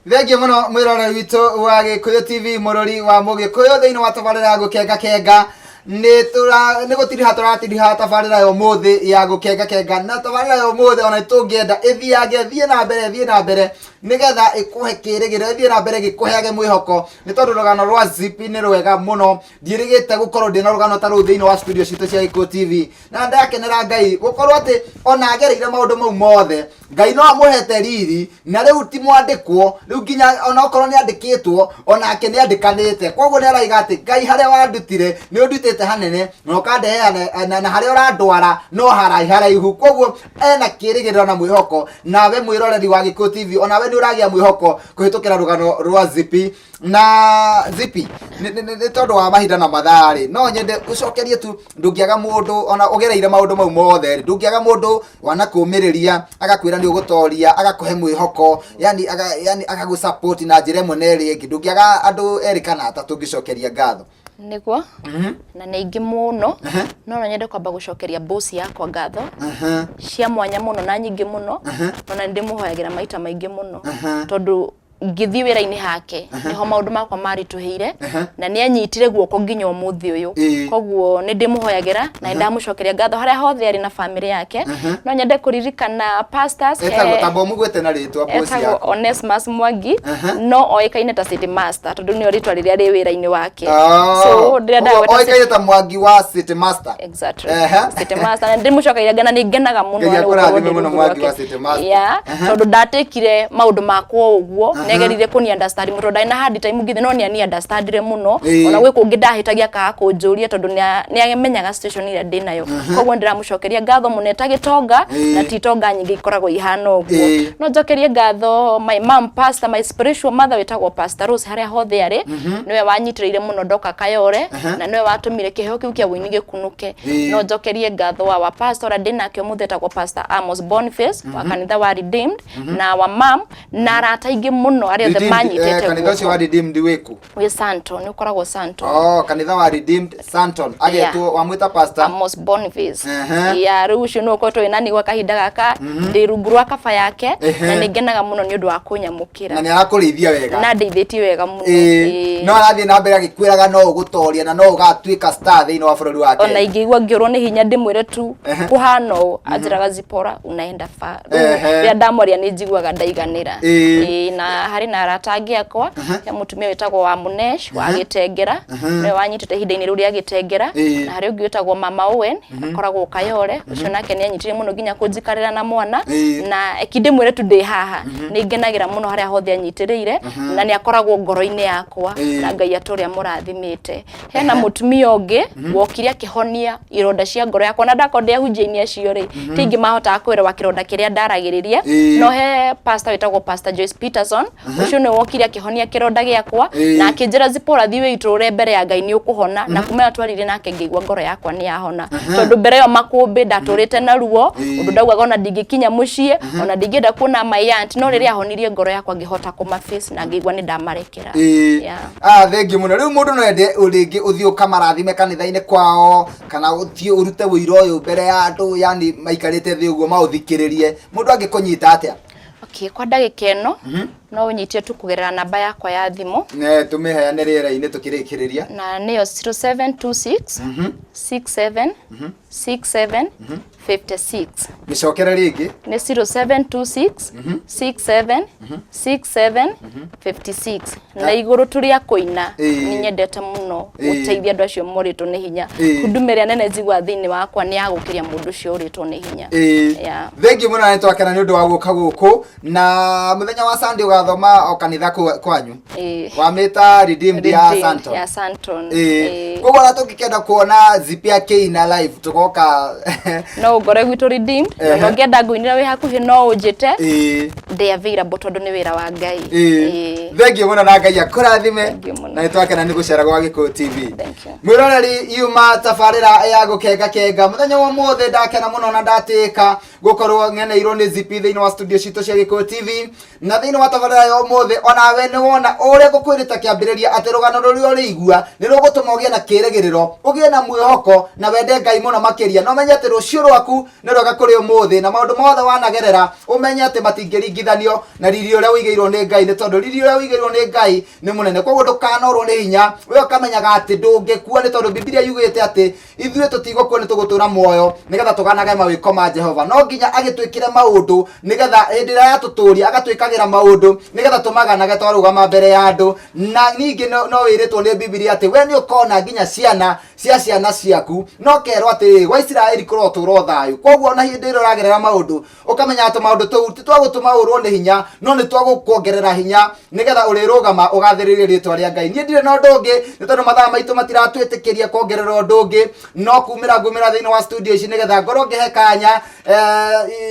Thengiũ mũno mwĩroreri witũ wa Gĩkũyũ TV, mũrori wa Mũgĩkũyũ thĩinĩ wa tabarĩra ya Gũkenga Kenga. Nĩ tũra nĩ gũtiriha tũratiriha tabarĩra ya ũmũthĩ ya Gũkenga Kenga, na tabarĩra ya ũmũthĩ ona tũngĩenda ĩthiange ĩthiĩ na mbere, ĩthiĩ na mbere nĩgetha ĩkũhe kĩrĩgĩrĩro, ĩthiĩ na mbere gĩkũheage mwĩhoko, nĩ tondũ rũgano rwa Zipi nĩ rwega mũno. Ndiĩrĩgĩte gũkorwo ndĩna rũgano ta rũu thĩinĩ wa studio citũ cia Gĩkũyũ TV, na ndakenera Ngai gũkorwo atĩ ona agereire maũndũ mau mothe, Ngai no amũhete riri, na rĩu ti mwandĩkwo rĩu, nginya ona okorwo nĩ andĩkĩtwo, onake nĩ andĩkanĩte. Koguo nĩ araiga atĩ Ngai, harĩa wandutire nĩ ũndutĩte hanene na ũkandehe na harĩa ũrandwara no haraiharaihu. Koguo ena kĩrĩgĩrĩro na mwĩhoko. Nawe mwĩroreri wa Gĩkũyũ TV, onawe nĩ ũragĩa mwĩhoko kũhĩtũkĩra rũgano rwa Zipi. Na Zipi, nĩ tondũ wa mahinda na mathaa rĩ, no nyende ũcokerie tu, ndũngĩaga mũndũ ona ũgereire maũndũ mau mothe rĩ, ndũngĩaga mũndũ wanakũmĩrĩria, agakwĩra nĩ ũgũtoria, agakũhe mwĩhoko, yani aga, yani agagũ na njĩra ĩmwe na ĩrĩa ĩngĩ. Ndũngĩaga andũ erĩ kana atatũ ũngĩcokeria ngatho? Nĩguo, na nĩ aingĩ mũno, no nyende kwamba gũcokeria boss yakwa ngatho cia mwanya mũno na nyingĩ mũno, ona nĩ ndĩmũhoyagĩra maita maingĩ mũno, tondũ ngĩthiĩ wĩra-inĩ hake nĩho maũndũ makwa maritũhĩire, na nĩ anyitire guoko nginya ũmũthĩ ũyũ. Koguo nĩ ndĩmũhoyagĩra na nĩ ndamũcokeria ngatho harĩa hothe arĩ na famĩlĩ yake. No nyende kũririkana pastors. Etagwo tamba ũmũgwete na rĩtwa boss Etagwo yaku. Onesmus Mwangi, no oĩkaine ta City Master, tondũ nĩyo rĩtwa rĩrĩa rĩ wĩra-inĩ wake. So ndĩrenda Ũguo gwĩta oĩkaine ta Mwangi wa City Master. Exactly. City Master, na ndĩmũcokagia ngana, nĩ ngenaga mũno Ngai nĩ gũkorwo akũrathime ndĩ mũno rungu Mwangi rwake. wa City Master. Yeah, tondũ ndatekire maũndũ makwa ũguo, nĩageririe kũni understand mũno, tondũ ndarĩ na hard time ngĩthiĩ, no nĩ ani understandire mũno. Ona gwĩ kũngĩ ndahĩtagia akaga kũnjũria, tondũ nĩamenyaga situation ĩrĩa ndĩ nayo. Koguo ndĩramũcokeria ngatho mũno eta gĩtonga, na ti itonga nyingĩ ikoragwo ihana ũguo. No njokerie ngatho my mom pastor, my spiritual mother wĩtagwo Pastor Rose, harĩa hothe arĩ, nĩwe wanyitĩrĩire mũno ndoka Kayore, na nĩwe watũmire kĩheo kĩu kĩa ũini gĩkunũke. No njokerie ngatho wa pastor ũrĩa ndĩnake ũmũthĩ, etagwo Pastor Amos Boniface wa kanitha wa Redeemed, na wa mam na arata aingĩ mũno arĩa othe Redeemed, manyitĩte kanitha ũcio guoko. wa Redeemed wĩkũ? Wĩ Santo, nĩ ũkoragwo Santo. Oh, kanitha wa Redeemed Santon, agetwo wamwĩta Pastor Amos Boniface. Ya rĩu ũcio nĩ ũkoretwo wĩna niĩ gwa kahinda gaka, ndĩ rungu rwa kaba yake, na nĩ ngenaga mũno nĩ ũndũ wa kũnyamũkĩra. Na nĩ arakũrĩithia wega. Na ndeithĩtie wega mũno. No arathiĩ na mbere agĩkwĩraga no ũgũtoria na no ũgatuĩka star thĩinĩ wa bũrũri wa Ona Kenya? ingĩigua ngĩũrwo nĩ hinya, ndĩmwĩre tu kũhana ũũ, anjĩraga, "Zipora, unaenda fa." Rĩu rĩrĩa ndamwaria nĩ njiguaga ndaiganĩra. Ĩĩ, na harĩ na arata angĩ akwa, he mũtumia wĩtagwo wa Munesh wa Gĩtengera, nĩwe wanyitĩte ihinda-inĩ rĩu rĩa Gĩtengera. Na harĩ ũngĩ wĩtagwo Mama Owen, akoragwo Kayore, ũcio nake nĩ anyitire mũno nginya kũnjikarĩra na mwana. Na eki ndĩmwĩre tu ndĩ haha, nĩ ngenagĩra mũno harĩa hothe anyitĩrĩire, na nĩ akoragwo ngoro-inĩ yakwa, na Ngai atũrĩa amũrathimĩte. Hena mũtumia ũngĩ wokire akĩhonia ironda cia ngoro yakwa, na ndakorwo ndĩ ahunjia-inĩ acio rĩ, ti aingĩ mahotaga kwĩrewa kĩronda kĩrĩa ndaragĩrĩria. No he pastor wĩtagwo Pastor Joyce Peterson. Ũcio nĩ wokire akĩhonia kĩronda gĩakwa na akĩnjĩra Zipporah thiĩ wĩitũrũre mbere ya Ngai nĩ ũkũhona na kuma twaririe nake ngĩigua ngoro yakwa nĩ yahona tondũ mbere ĩyo makũmbĩ ndatũrĩte na ruo ũndũ ndaugaga ona ndingĩkinya mũciĩ ona ndingĩenda kuona my aunt no rĩrĩa ahonirie ngoro yakwa ngĩhota kũma face na ngĩigua nĩ ndamarekera. Thengiũ mũno. Rĩu mũndũ no ende rĩngĩ ũthiĩ ũkamarathime kanitha-inĩ kwao kana ũthiĩ ũrute ũira ũyũ mbere ya andũ yani maikarĩte thĩ ũguo maũthikĩrĩrie mũndũ angĩkũnyita atĩa? Okay, kwa ndagĩka ĩno no ũnyite tu kũgerera namba yakwa ya thimũ ne tũmĩheane rĩera-inĩ tũkĩrĩkĩrĩria na nĩyo 0726 67 67 56. Mĩcokere rĩngĩ. Nĩ 0726 67 67 56. Na igũrũ tũrĩ a kũina nĩ nyendete mũno gũteithia andũ acio morĩtwo nĩ hinya. Huduma ĩrĩa nene njiguaga thĩinĩ wakwa nĩ ya gũkĩria mũndũ ũcio ũrĩtwo nĩ hinya. Thengiũ mũno nĩ twakena nĩ ũndũ wa gũka gũkũ na mũthenya wa Sunday ũgathoma o kanitha kwanyu wamĩta Redeemed ya Santon. Ya Santon. Koguo ona tũngĩkenda kuona Zippy akĩina live tũgoka no ũngore gwitũ Redeemed na ũngĩenda ngũinĩra wĩ hakuhĩ no ũnjĩte ndĩ available tondũ nĩ wĩra wa Ngai. Thengiũ mũno na Ngai akũrathime na nĩ twakena nĩ gũcera gwa Gĩkũyũ TV. Mwĩroreri yuma tabarĩra ya gũkenga kenga mũthenya wa ũmũthĩ ndakena mũno na ndatĩka gũkorwo ng'eneirwo nĩ Zippy thĩinĩ wa studio citũ cia Gĩkũyũ TV na thĩinĩ wa tabarĩra ya ũmũthĩ onawe nĩ wona ũrĩa ngũkwĩrĩte kĩambĩrĩria atĩ rũgano rũrĩa ũrĩigua nĩ rũgũtũma ũgĩe na kĩrĩgĩrĩro ũgĩe na mwĩhoko na wende Ngai mũno makĩria na ũmenye atĩ rũciũ rwaku nĩ rwega kũrĩ ũmũthĩ na maũndũ mothe wanagerera ũmenye atĩ matingĩringithanio na riri ũrĩa ũigĩirwo nĩ Ngai nĩ tondũ riri ũrĩa ũigĩirwo nĩ Ngai nĩ mũnene koguo ndũkanorwo nĩ hinya we ũkamenyaga atĩ ndũngĩkua nĩ tondũ Bibilia yugĩte atĩ ithuĩ tũtigũkua nĩ tũgũtũra muoyo nĩgetha tũganage mawĩko ma Jehova no nginya agĩtwĩkĩre maũndũ nĩgetha hĩndĩ ĩrĩa yatũtũria agatwĩkagĩra maũndũ nĩgetha tũmaganage twarũgama mbere ya andũ na ningĩ no wĩrĩtwo nĩ Bibilia atĩ we nĩ ũkona nginya ciana cia ciana ciaku no kerwo atĩ gwa Isiraeli kũrotũra thayũ koguo ona hĩndĩ ĩrĩa ũragerera maũndũ ũkamenya atĩ maũndũ tũu ti twagũtũma ũrwo nĩ hinya no nĩ twagũkuongerera hinya nĩgetha ũrĩrũgama ũgathĩrĩrie rĩtwa rĩa Ngai. Niĩ ndirĩ na ũndũ ũngĩ nĩ tondũ mathaa maitũ matiratwĩtĩkĩria kuongerera ũndũ ũngĩ no kumĩra ngumĩra thĩinĩ wa studio ici nĩgetha ngorwo ngĩhe kanya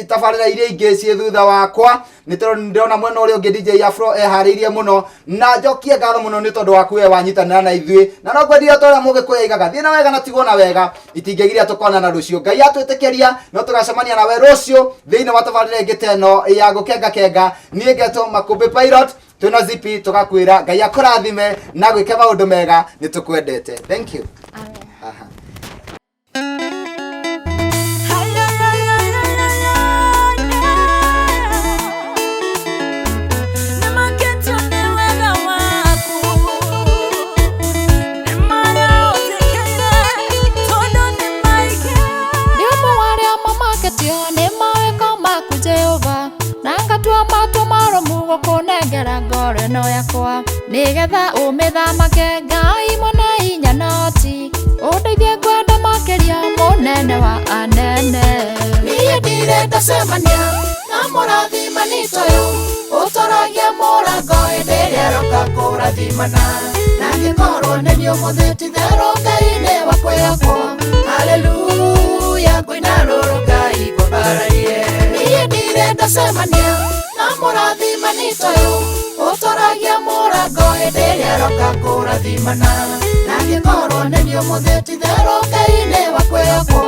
tabarĩra iria ingĩ ciĩ thutha wakwa nĩ tondũ ndĩrona mwena ũrĩa ũngĩ DJ Afro eharĩirie mũno na njokie ngatho mũno nĩ tondũ waku we wanyitanĩra na ithuĩ na no ngwendire ta ũrĩa Mũgĩkũyũ aigaga thiĩ na wega na tigwo na wega itingĩgiria tũkonana rũciũ Ngai atwĩtĩkĩria no tũgacemania nawe rũciũ thĩinĩ wa tabarĩra ĩngĩ ta ĩno ya gũkenga kenga. Niĩ ngetwo Makũmbĩ Pilot twĩna Zippy tũgakwĩra Ngai akũrathime na gwĩke maũndũ mega nĩ tũkwendete. Thank you. Amen. Aha. Gũkũnengera ngoro ĩno yakwa nĩgetha ũmĩthamake Ngai mwene hinya noti ũndeithie ngwenda makĩria mũnene wa anene. Niĩ ndirĩ ndacemania na mũrathimani toyũ ũtoragia mũrango hĩndĩ ĩrĩa aroka kũrathimana na angĩkorwo nĩ niĩ ũmũthĩ ti-itherũ Ngai nĩ wa kwĩhokwo. Haleluya ngũina rũrũ Ngai ngũmbararie. Niĩ ndirĩ ndacemania na mũrathimani toyũ ũtoragia mũrango hĩndĩ ĩrĩa aroka kũrathimana na angĩkorwo nĩ niĩ ũmũthĩ ti-itherũ Ngai nĩ wa kwĩhokwo.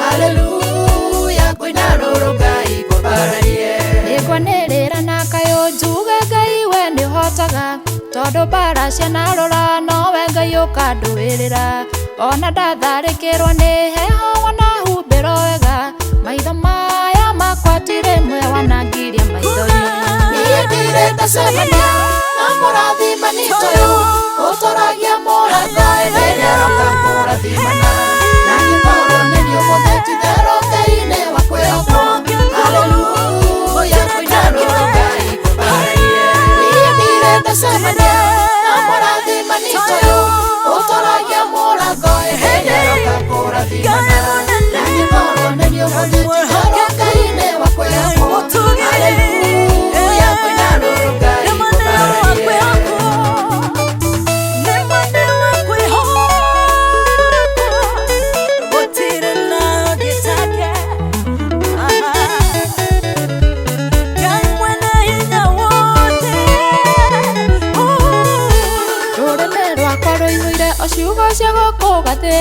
Haleluya ngũina rũrũ Ngai ngũmbararie. Nĩngwanĩrĩra na kayũ njuge Ngai we nĩũhotaga tondũ mbara cianarũra nowe Ngai ũkandũĩrĩra ona ndatharĩkĩrwo nĩ heho wanahumbĩrwo wega maitho maya makwa ti rĩmwe wanangiria maithori. Niĩ ndirĩ ndacemania na mũrathimani toyũ ũtoragia mũrango hĩndĩ ĩrĩa aroka kũrathimana na angĩkorwo nĩ niĩ ũmũthĩ ti-itherũ Ngai nĩ wa kwĩhokwo. Haleluya ngũina rũrũ Ngai ngũmbararie. Niĩ ndirĩ ndacemania na mũrathimani toyũ ũtoragia mũrango hĩndĩ ĩrĩa aroka kũrathimana na angĩkorwo nĩ niĩ ũmũthĩ ti-itherũ Ngai nĩ wa kwĩhokwo. Haleluya ngũina rũrũ Ngai ngũmbararie.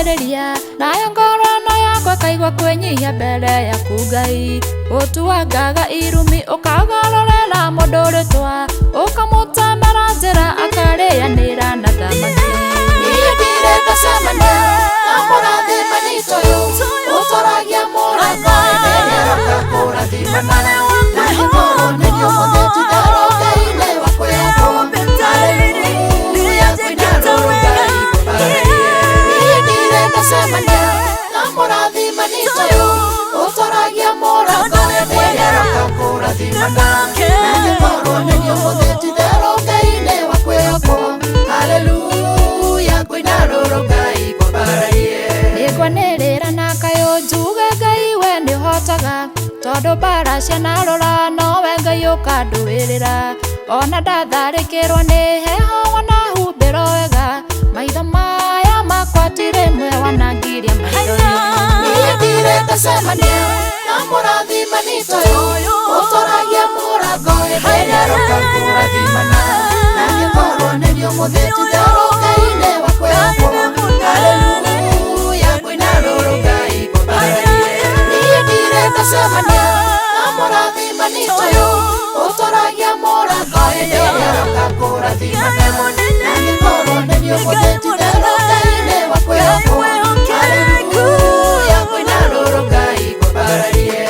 Ngũkirĩrĩria nayo ngoro ĩno yakwa ĩkaigua kwĩnyihia mbere yaku Ngai. Ũtuangaga irumi ũkagarũrĩra mũndũ rĩtwa, ũkamũtemera njĩra akarĩanĩra na thamaki. Niĩ ndirĩ ndacemania na mũrathimani ta ũyũ, ũtoragia mũrango hĩndĩ ĩrĩa aroka kũrathimana. Na angĩkorwo nĩ niĩ ũmũthĩ ti-itherũ Ngai nĩ wa kwĩhokwo. Haleluya, ngũina rũrũ Ngai ngũbarĩrie. Niĩ ndirĩ ndacemania na mũrathimani ta ũyũ, ũtoragia mũrango hĩndĩ ĩrĩa aroka kũrathimana. Na angĩkorwo nĩ niĩ ũmũthĩ ti-itherũ Ngai nĩ wa kwĩhokwo. Haleluya, ngũina rũrũ Ngai ngũbarĩrie. Nĩngwanĩrĩra na kayũ njuge Ngai we nĩũhotaga, tondũ mbara cianarora nowe Ngai ũkandũĩrĩra. Ona ndatharĩkĩrwo nĩ heho wanahumbĩrwo wega, maitho maya makwa ti rĩmwe wanangiria maithori. Niĩ ndirĩ ndacemania na mũrathimani ta ũyũ, ũtoragia mũrango hĩndĩ ĩrĩa aroka kũrathimana. Na angĩkorwo nĩ niĩ ũmũthĩ ti-itherũ Ngai nĩ wa kwĩhokwo. Haleluya, ngũina rũrũ Ngai ngũbarĩrie. Niĩ ndirĩ ndacemania na mũrathimani ta ũyũ, ũtoragia mũrango hĩndĩ ĩrĩa aroka kũrathimana. Na angĩkorwo nĩ niĩ ũmũthĩ ti-itherũ Ngai nĩ wa kwĩhokwo. Haleluya, ngũina rũrũ Ngai ngũbarĩrie.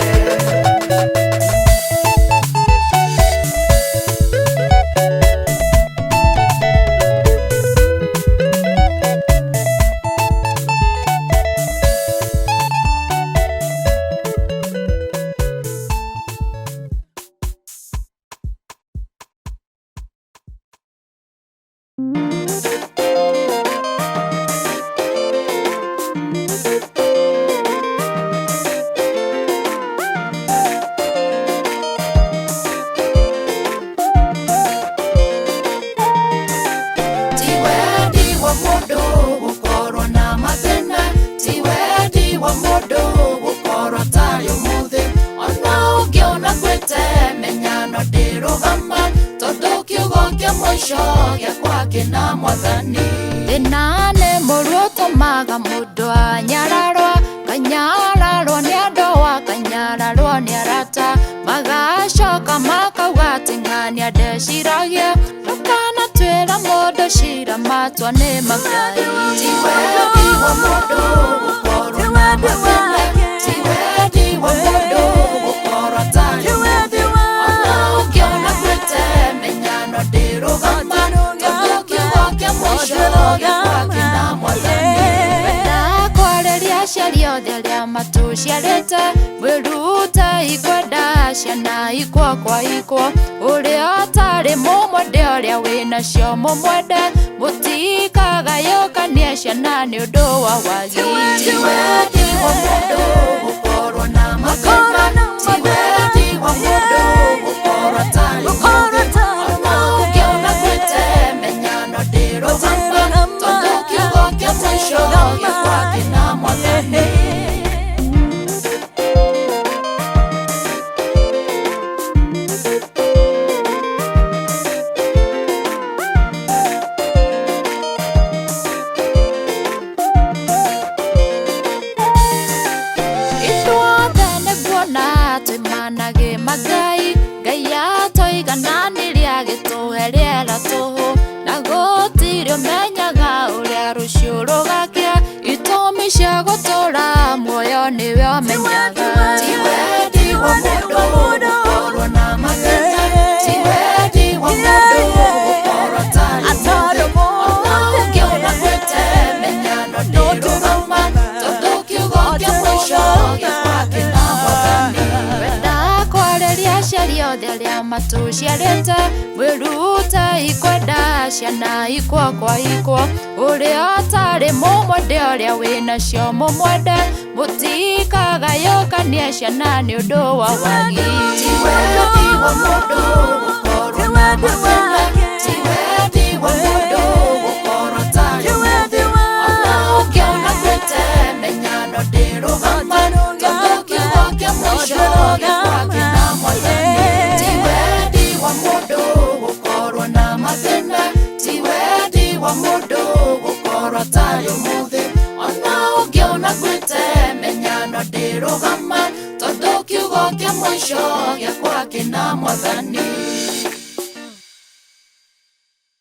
Ti wendi wa mũndũ gũkorwo na mathĩna, ti wendi wa mũndũ gũkorwo atarĩ ũmũthĩ. Ona ũngĩona ngwĩte menya no ndĩrũgama, tondũ kiugo kĩa mũico gĩakwa kĩna Mwathani. Thĩna nĩ mũru ũtũmaga mũndũ anyararwo, kanyararwo nĩ andũ akanyararwo nĩ arata, magacoka makauga atĩ ng'ania ndeciragia, ndũkanatuĩra mũndũ cira matua nĩ ma Ngai. Ti wendi wa mũndũ gũkorwo na mathĩna, ti wendi wa mũndũ gũkorwo atarĩ ũmũthĩ. Ona ũngĩona ngwĩte menya no ndĩrũgama, tondũ kiugo kĩa mũico gĩakwa kĩna Mwathani. Wenda kwarĩria aciari othe arĩa matũciarĩte, mwĩrute ikwenda ciana ikwo kwa ikwo, ũrĩa ũtarĩ mũmwende ũrĩa wĩnacio mũmwende, mũtikagayũkanie ciana nĩ ũndũ wa wagi. Ti wendi wa mũndũ gũkorwo na mathĩna, ti wendi wa mũndũ gũkorwo atarĩ ũmũthĩ. Ona ũngĩona ngwĩte menya no ndĩrũgama, tondũ kiugo kĩa mũico gĩakwa kĩna Mwathani. Ithuothe nĩguona twĩmanagĩ Ngai, Ngai atũigananirie agĩtũhe rĩera tũhũ, na gũtirĩ ũmenyaga ũrĩa rũciũ rũgakĩa, itũmi cia gũtũũra muoyo nĩwe ũmenyaga. Ti wendi wa mũndũ gũkorwo na mathĩna, ti wendi wa mũndũ gũkorwo atarĩ ũmũthĩ. Ona ũngĩona ngwĩte menya no ndĩrũgama, tondũ kiugo kĩa mũico gĩakwa kĩna Mwathani. Wenda kwarĩria aciari othe arĩa matũciarĩte, mwĩrute ikwenda ciana ikwo kwa ikwo, ũrĩa ũtarĩ mũmwende ũrĩa wĩnacio mũmwende, mũtikagayũkanie ciana nĩ ũndũ wa wagi. Ti wendi wa mũndũ gũkorwo na mathĩna, ti wendi wa mũndũ gũkorwo atarĩ ũmũthĩ. Ona ũngĩona ngwĩte menya no ndĩrũgama, tondũ kiugo kĩa mũico gĩakwa kĩna Mwathani. Ti wendi wa mũndũ gũkorwo na mathĩna, ti wendi wa mũndũ gũkorwo atarĩ ũmũthĩ. Ona Ndikũrũgama tondũ kiugo kĩa mũico gĩakwa kĩna Mwathani.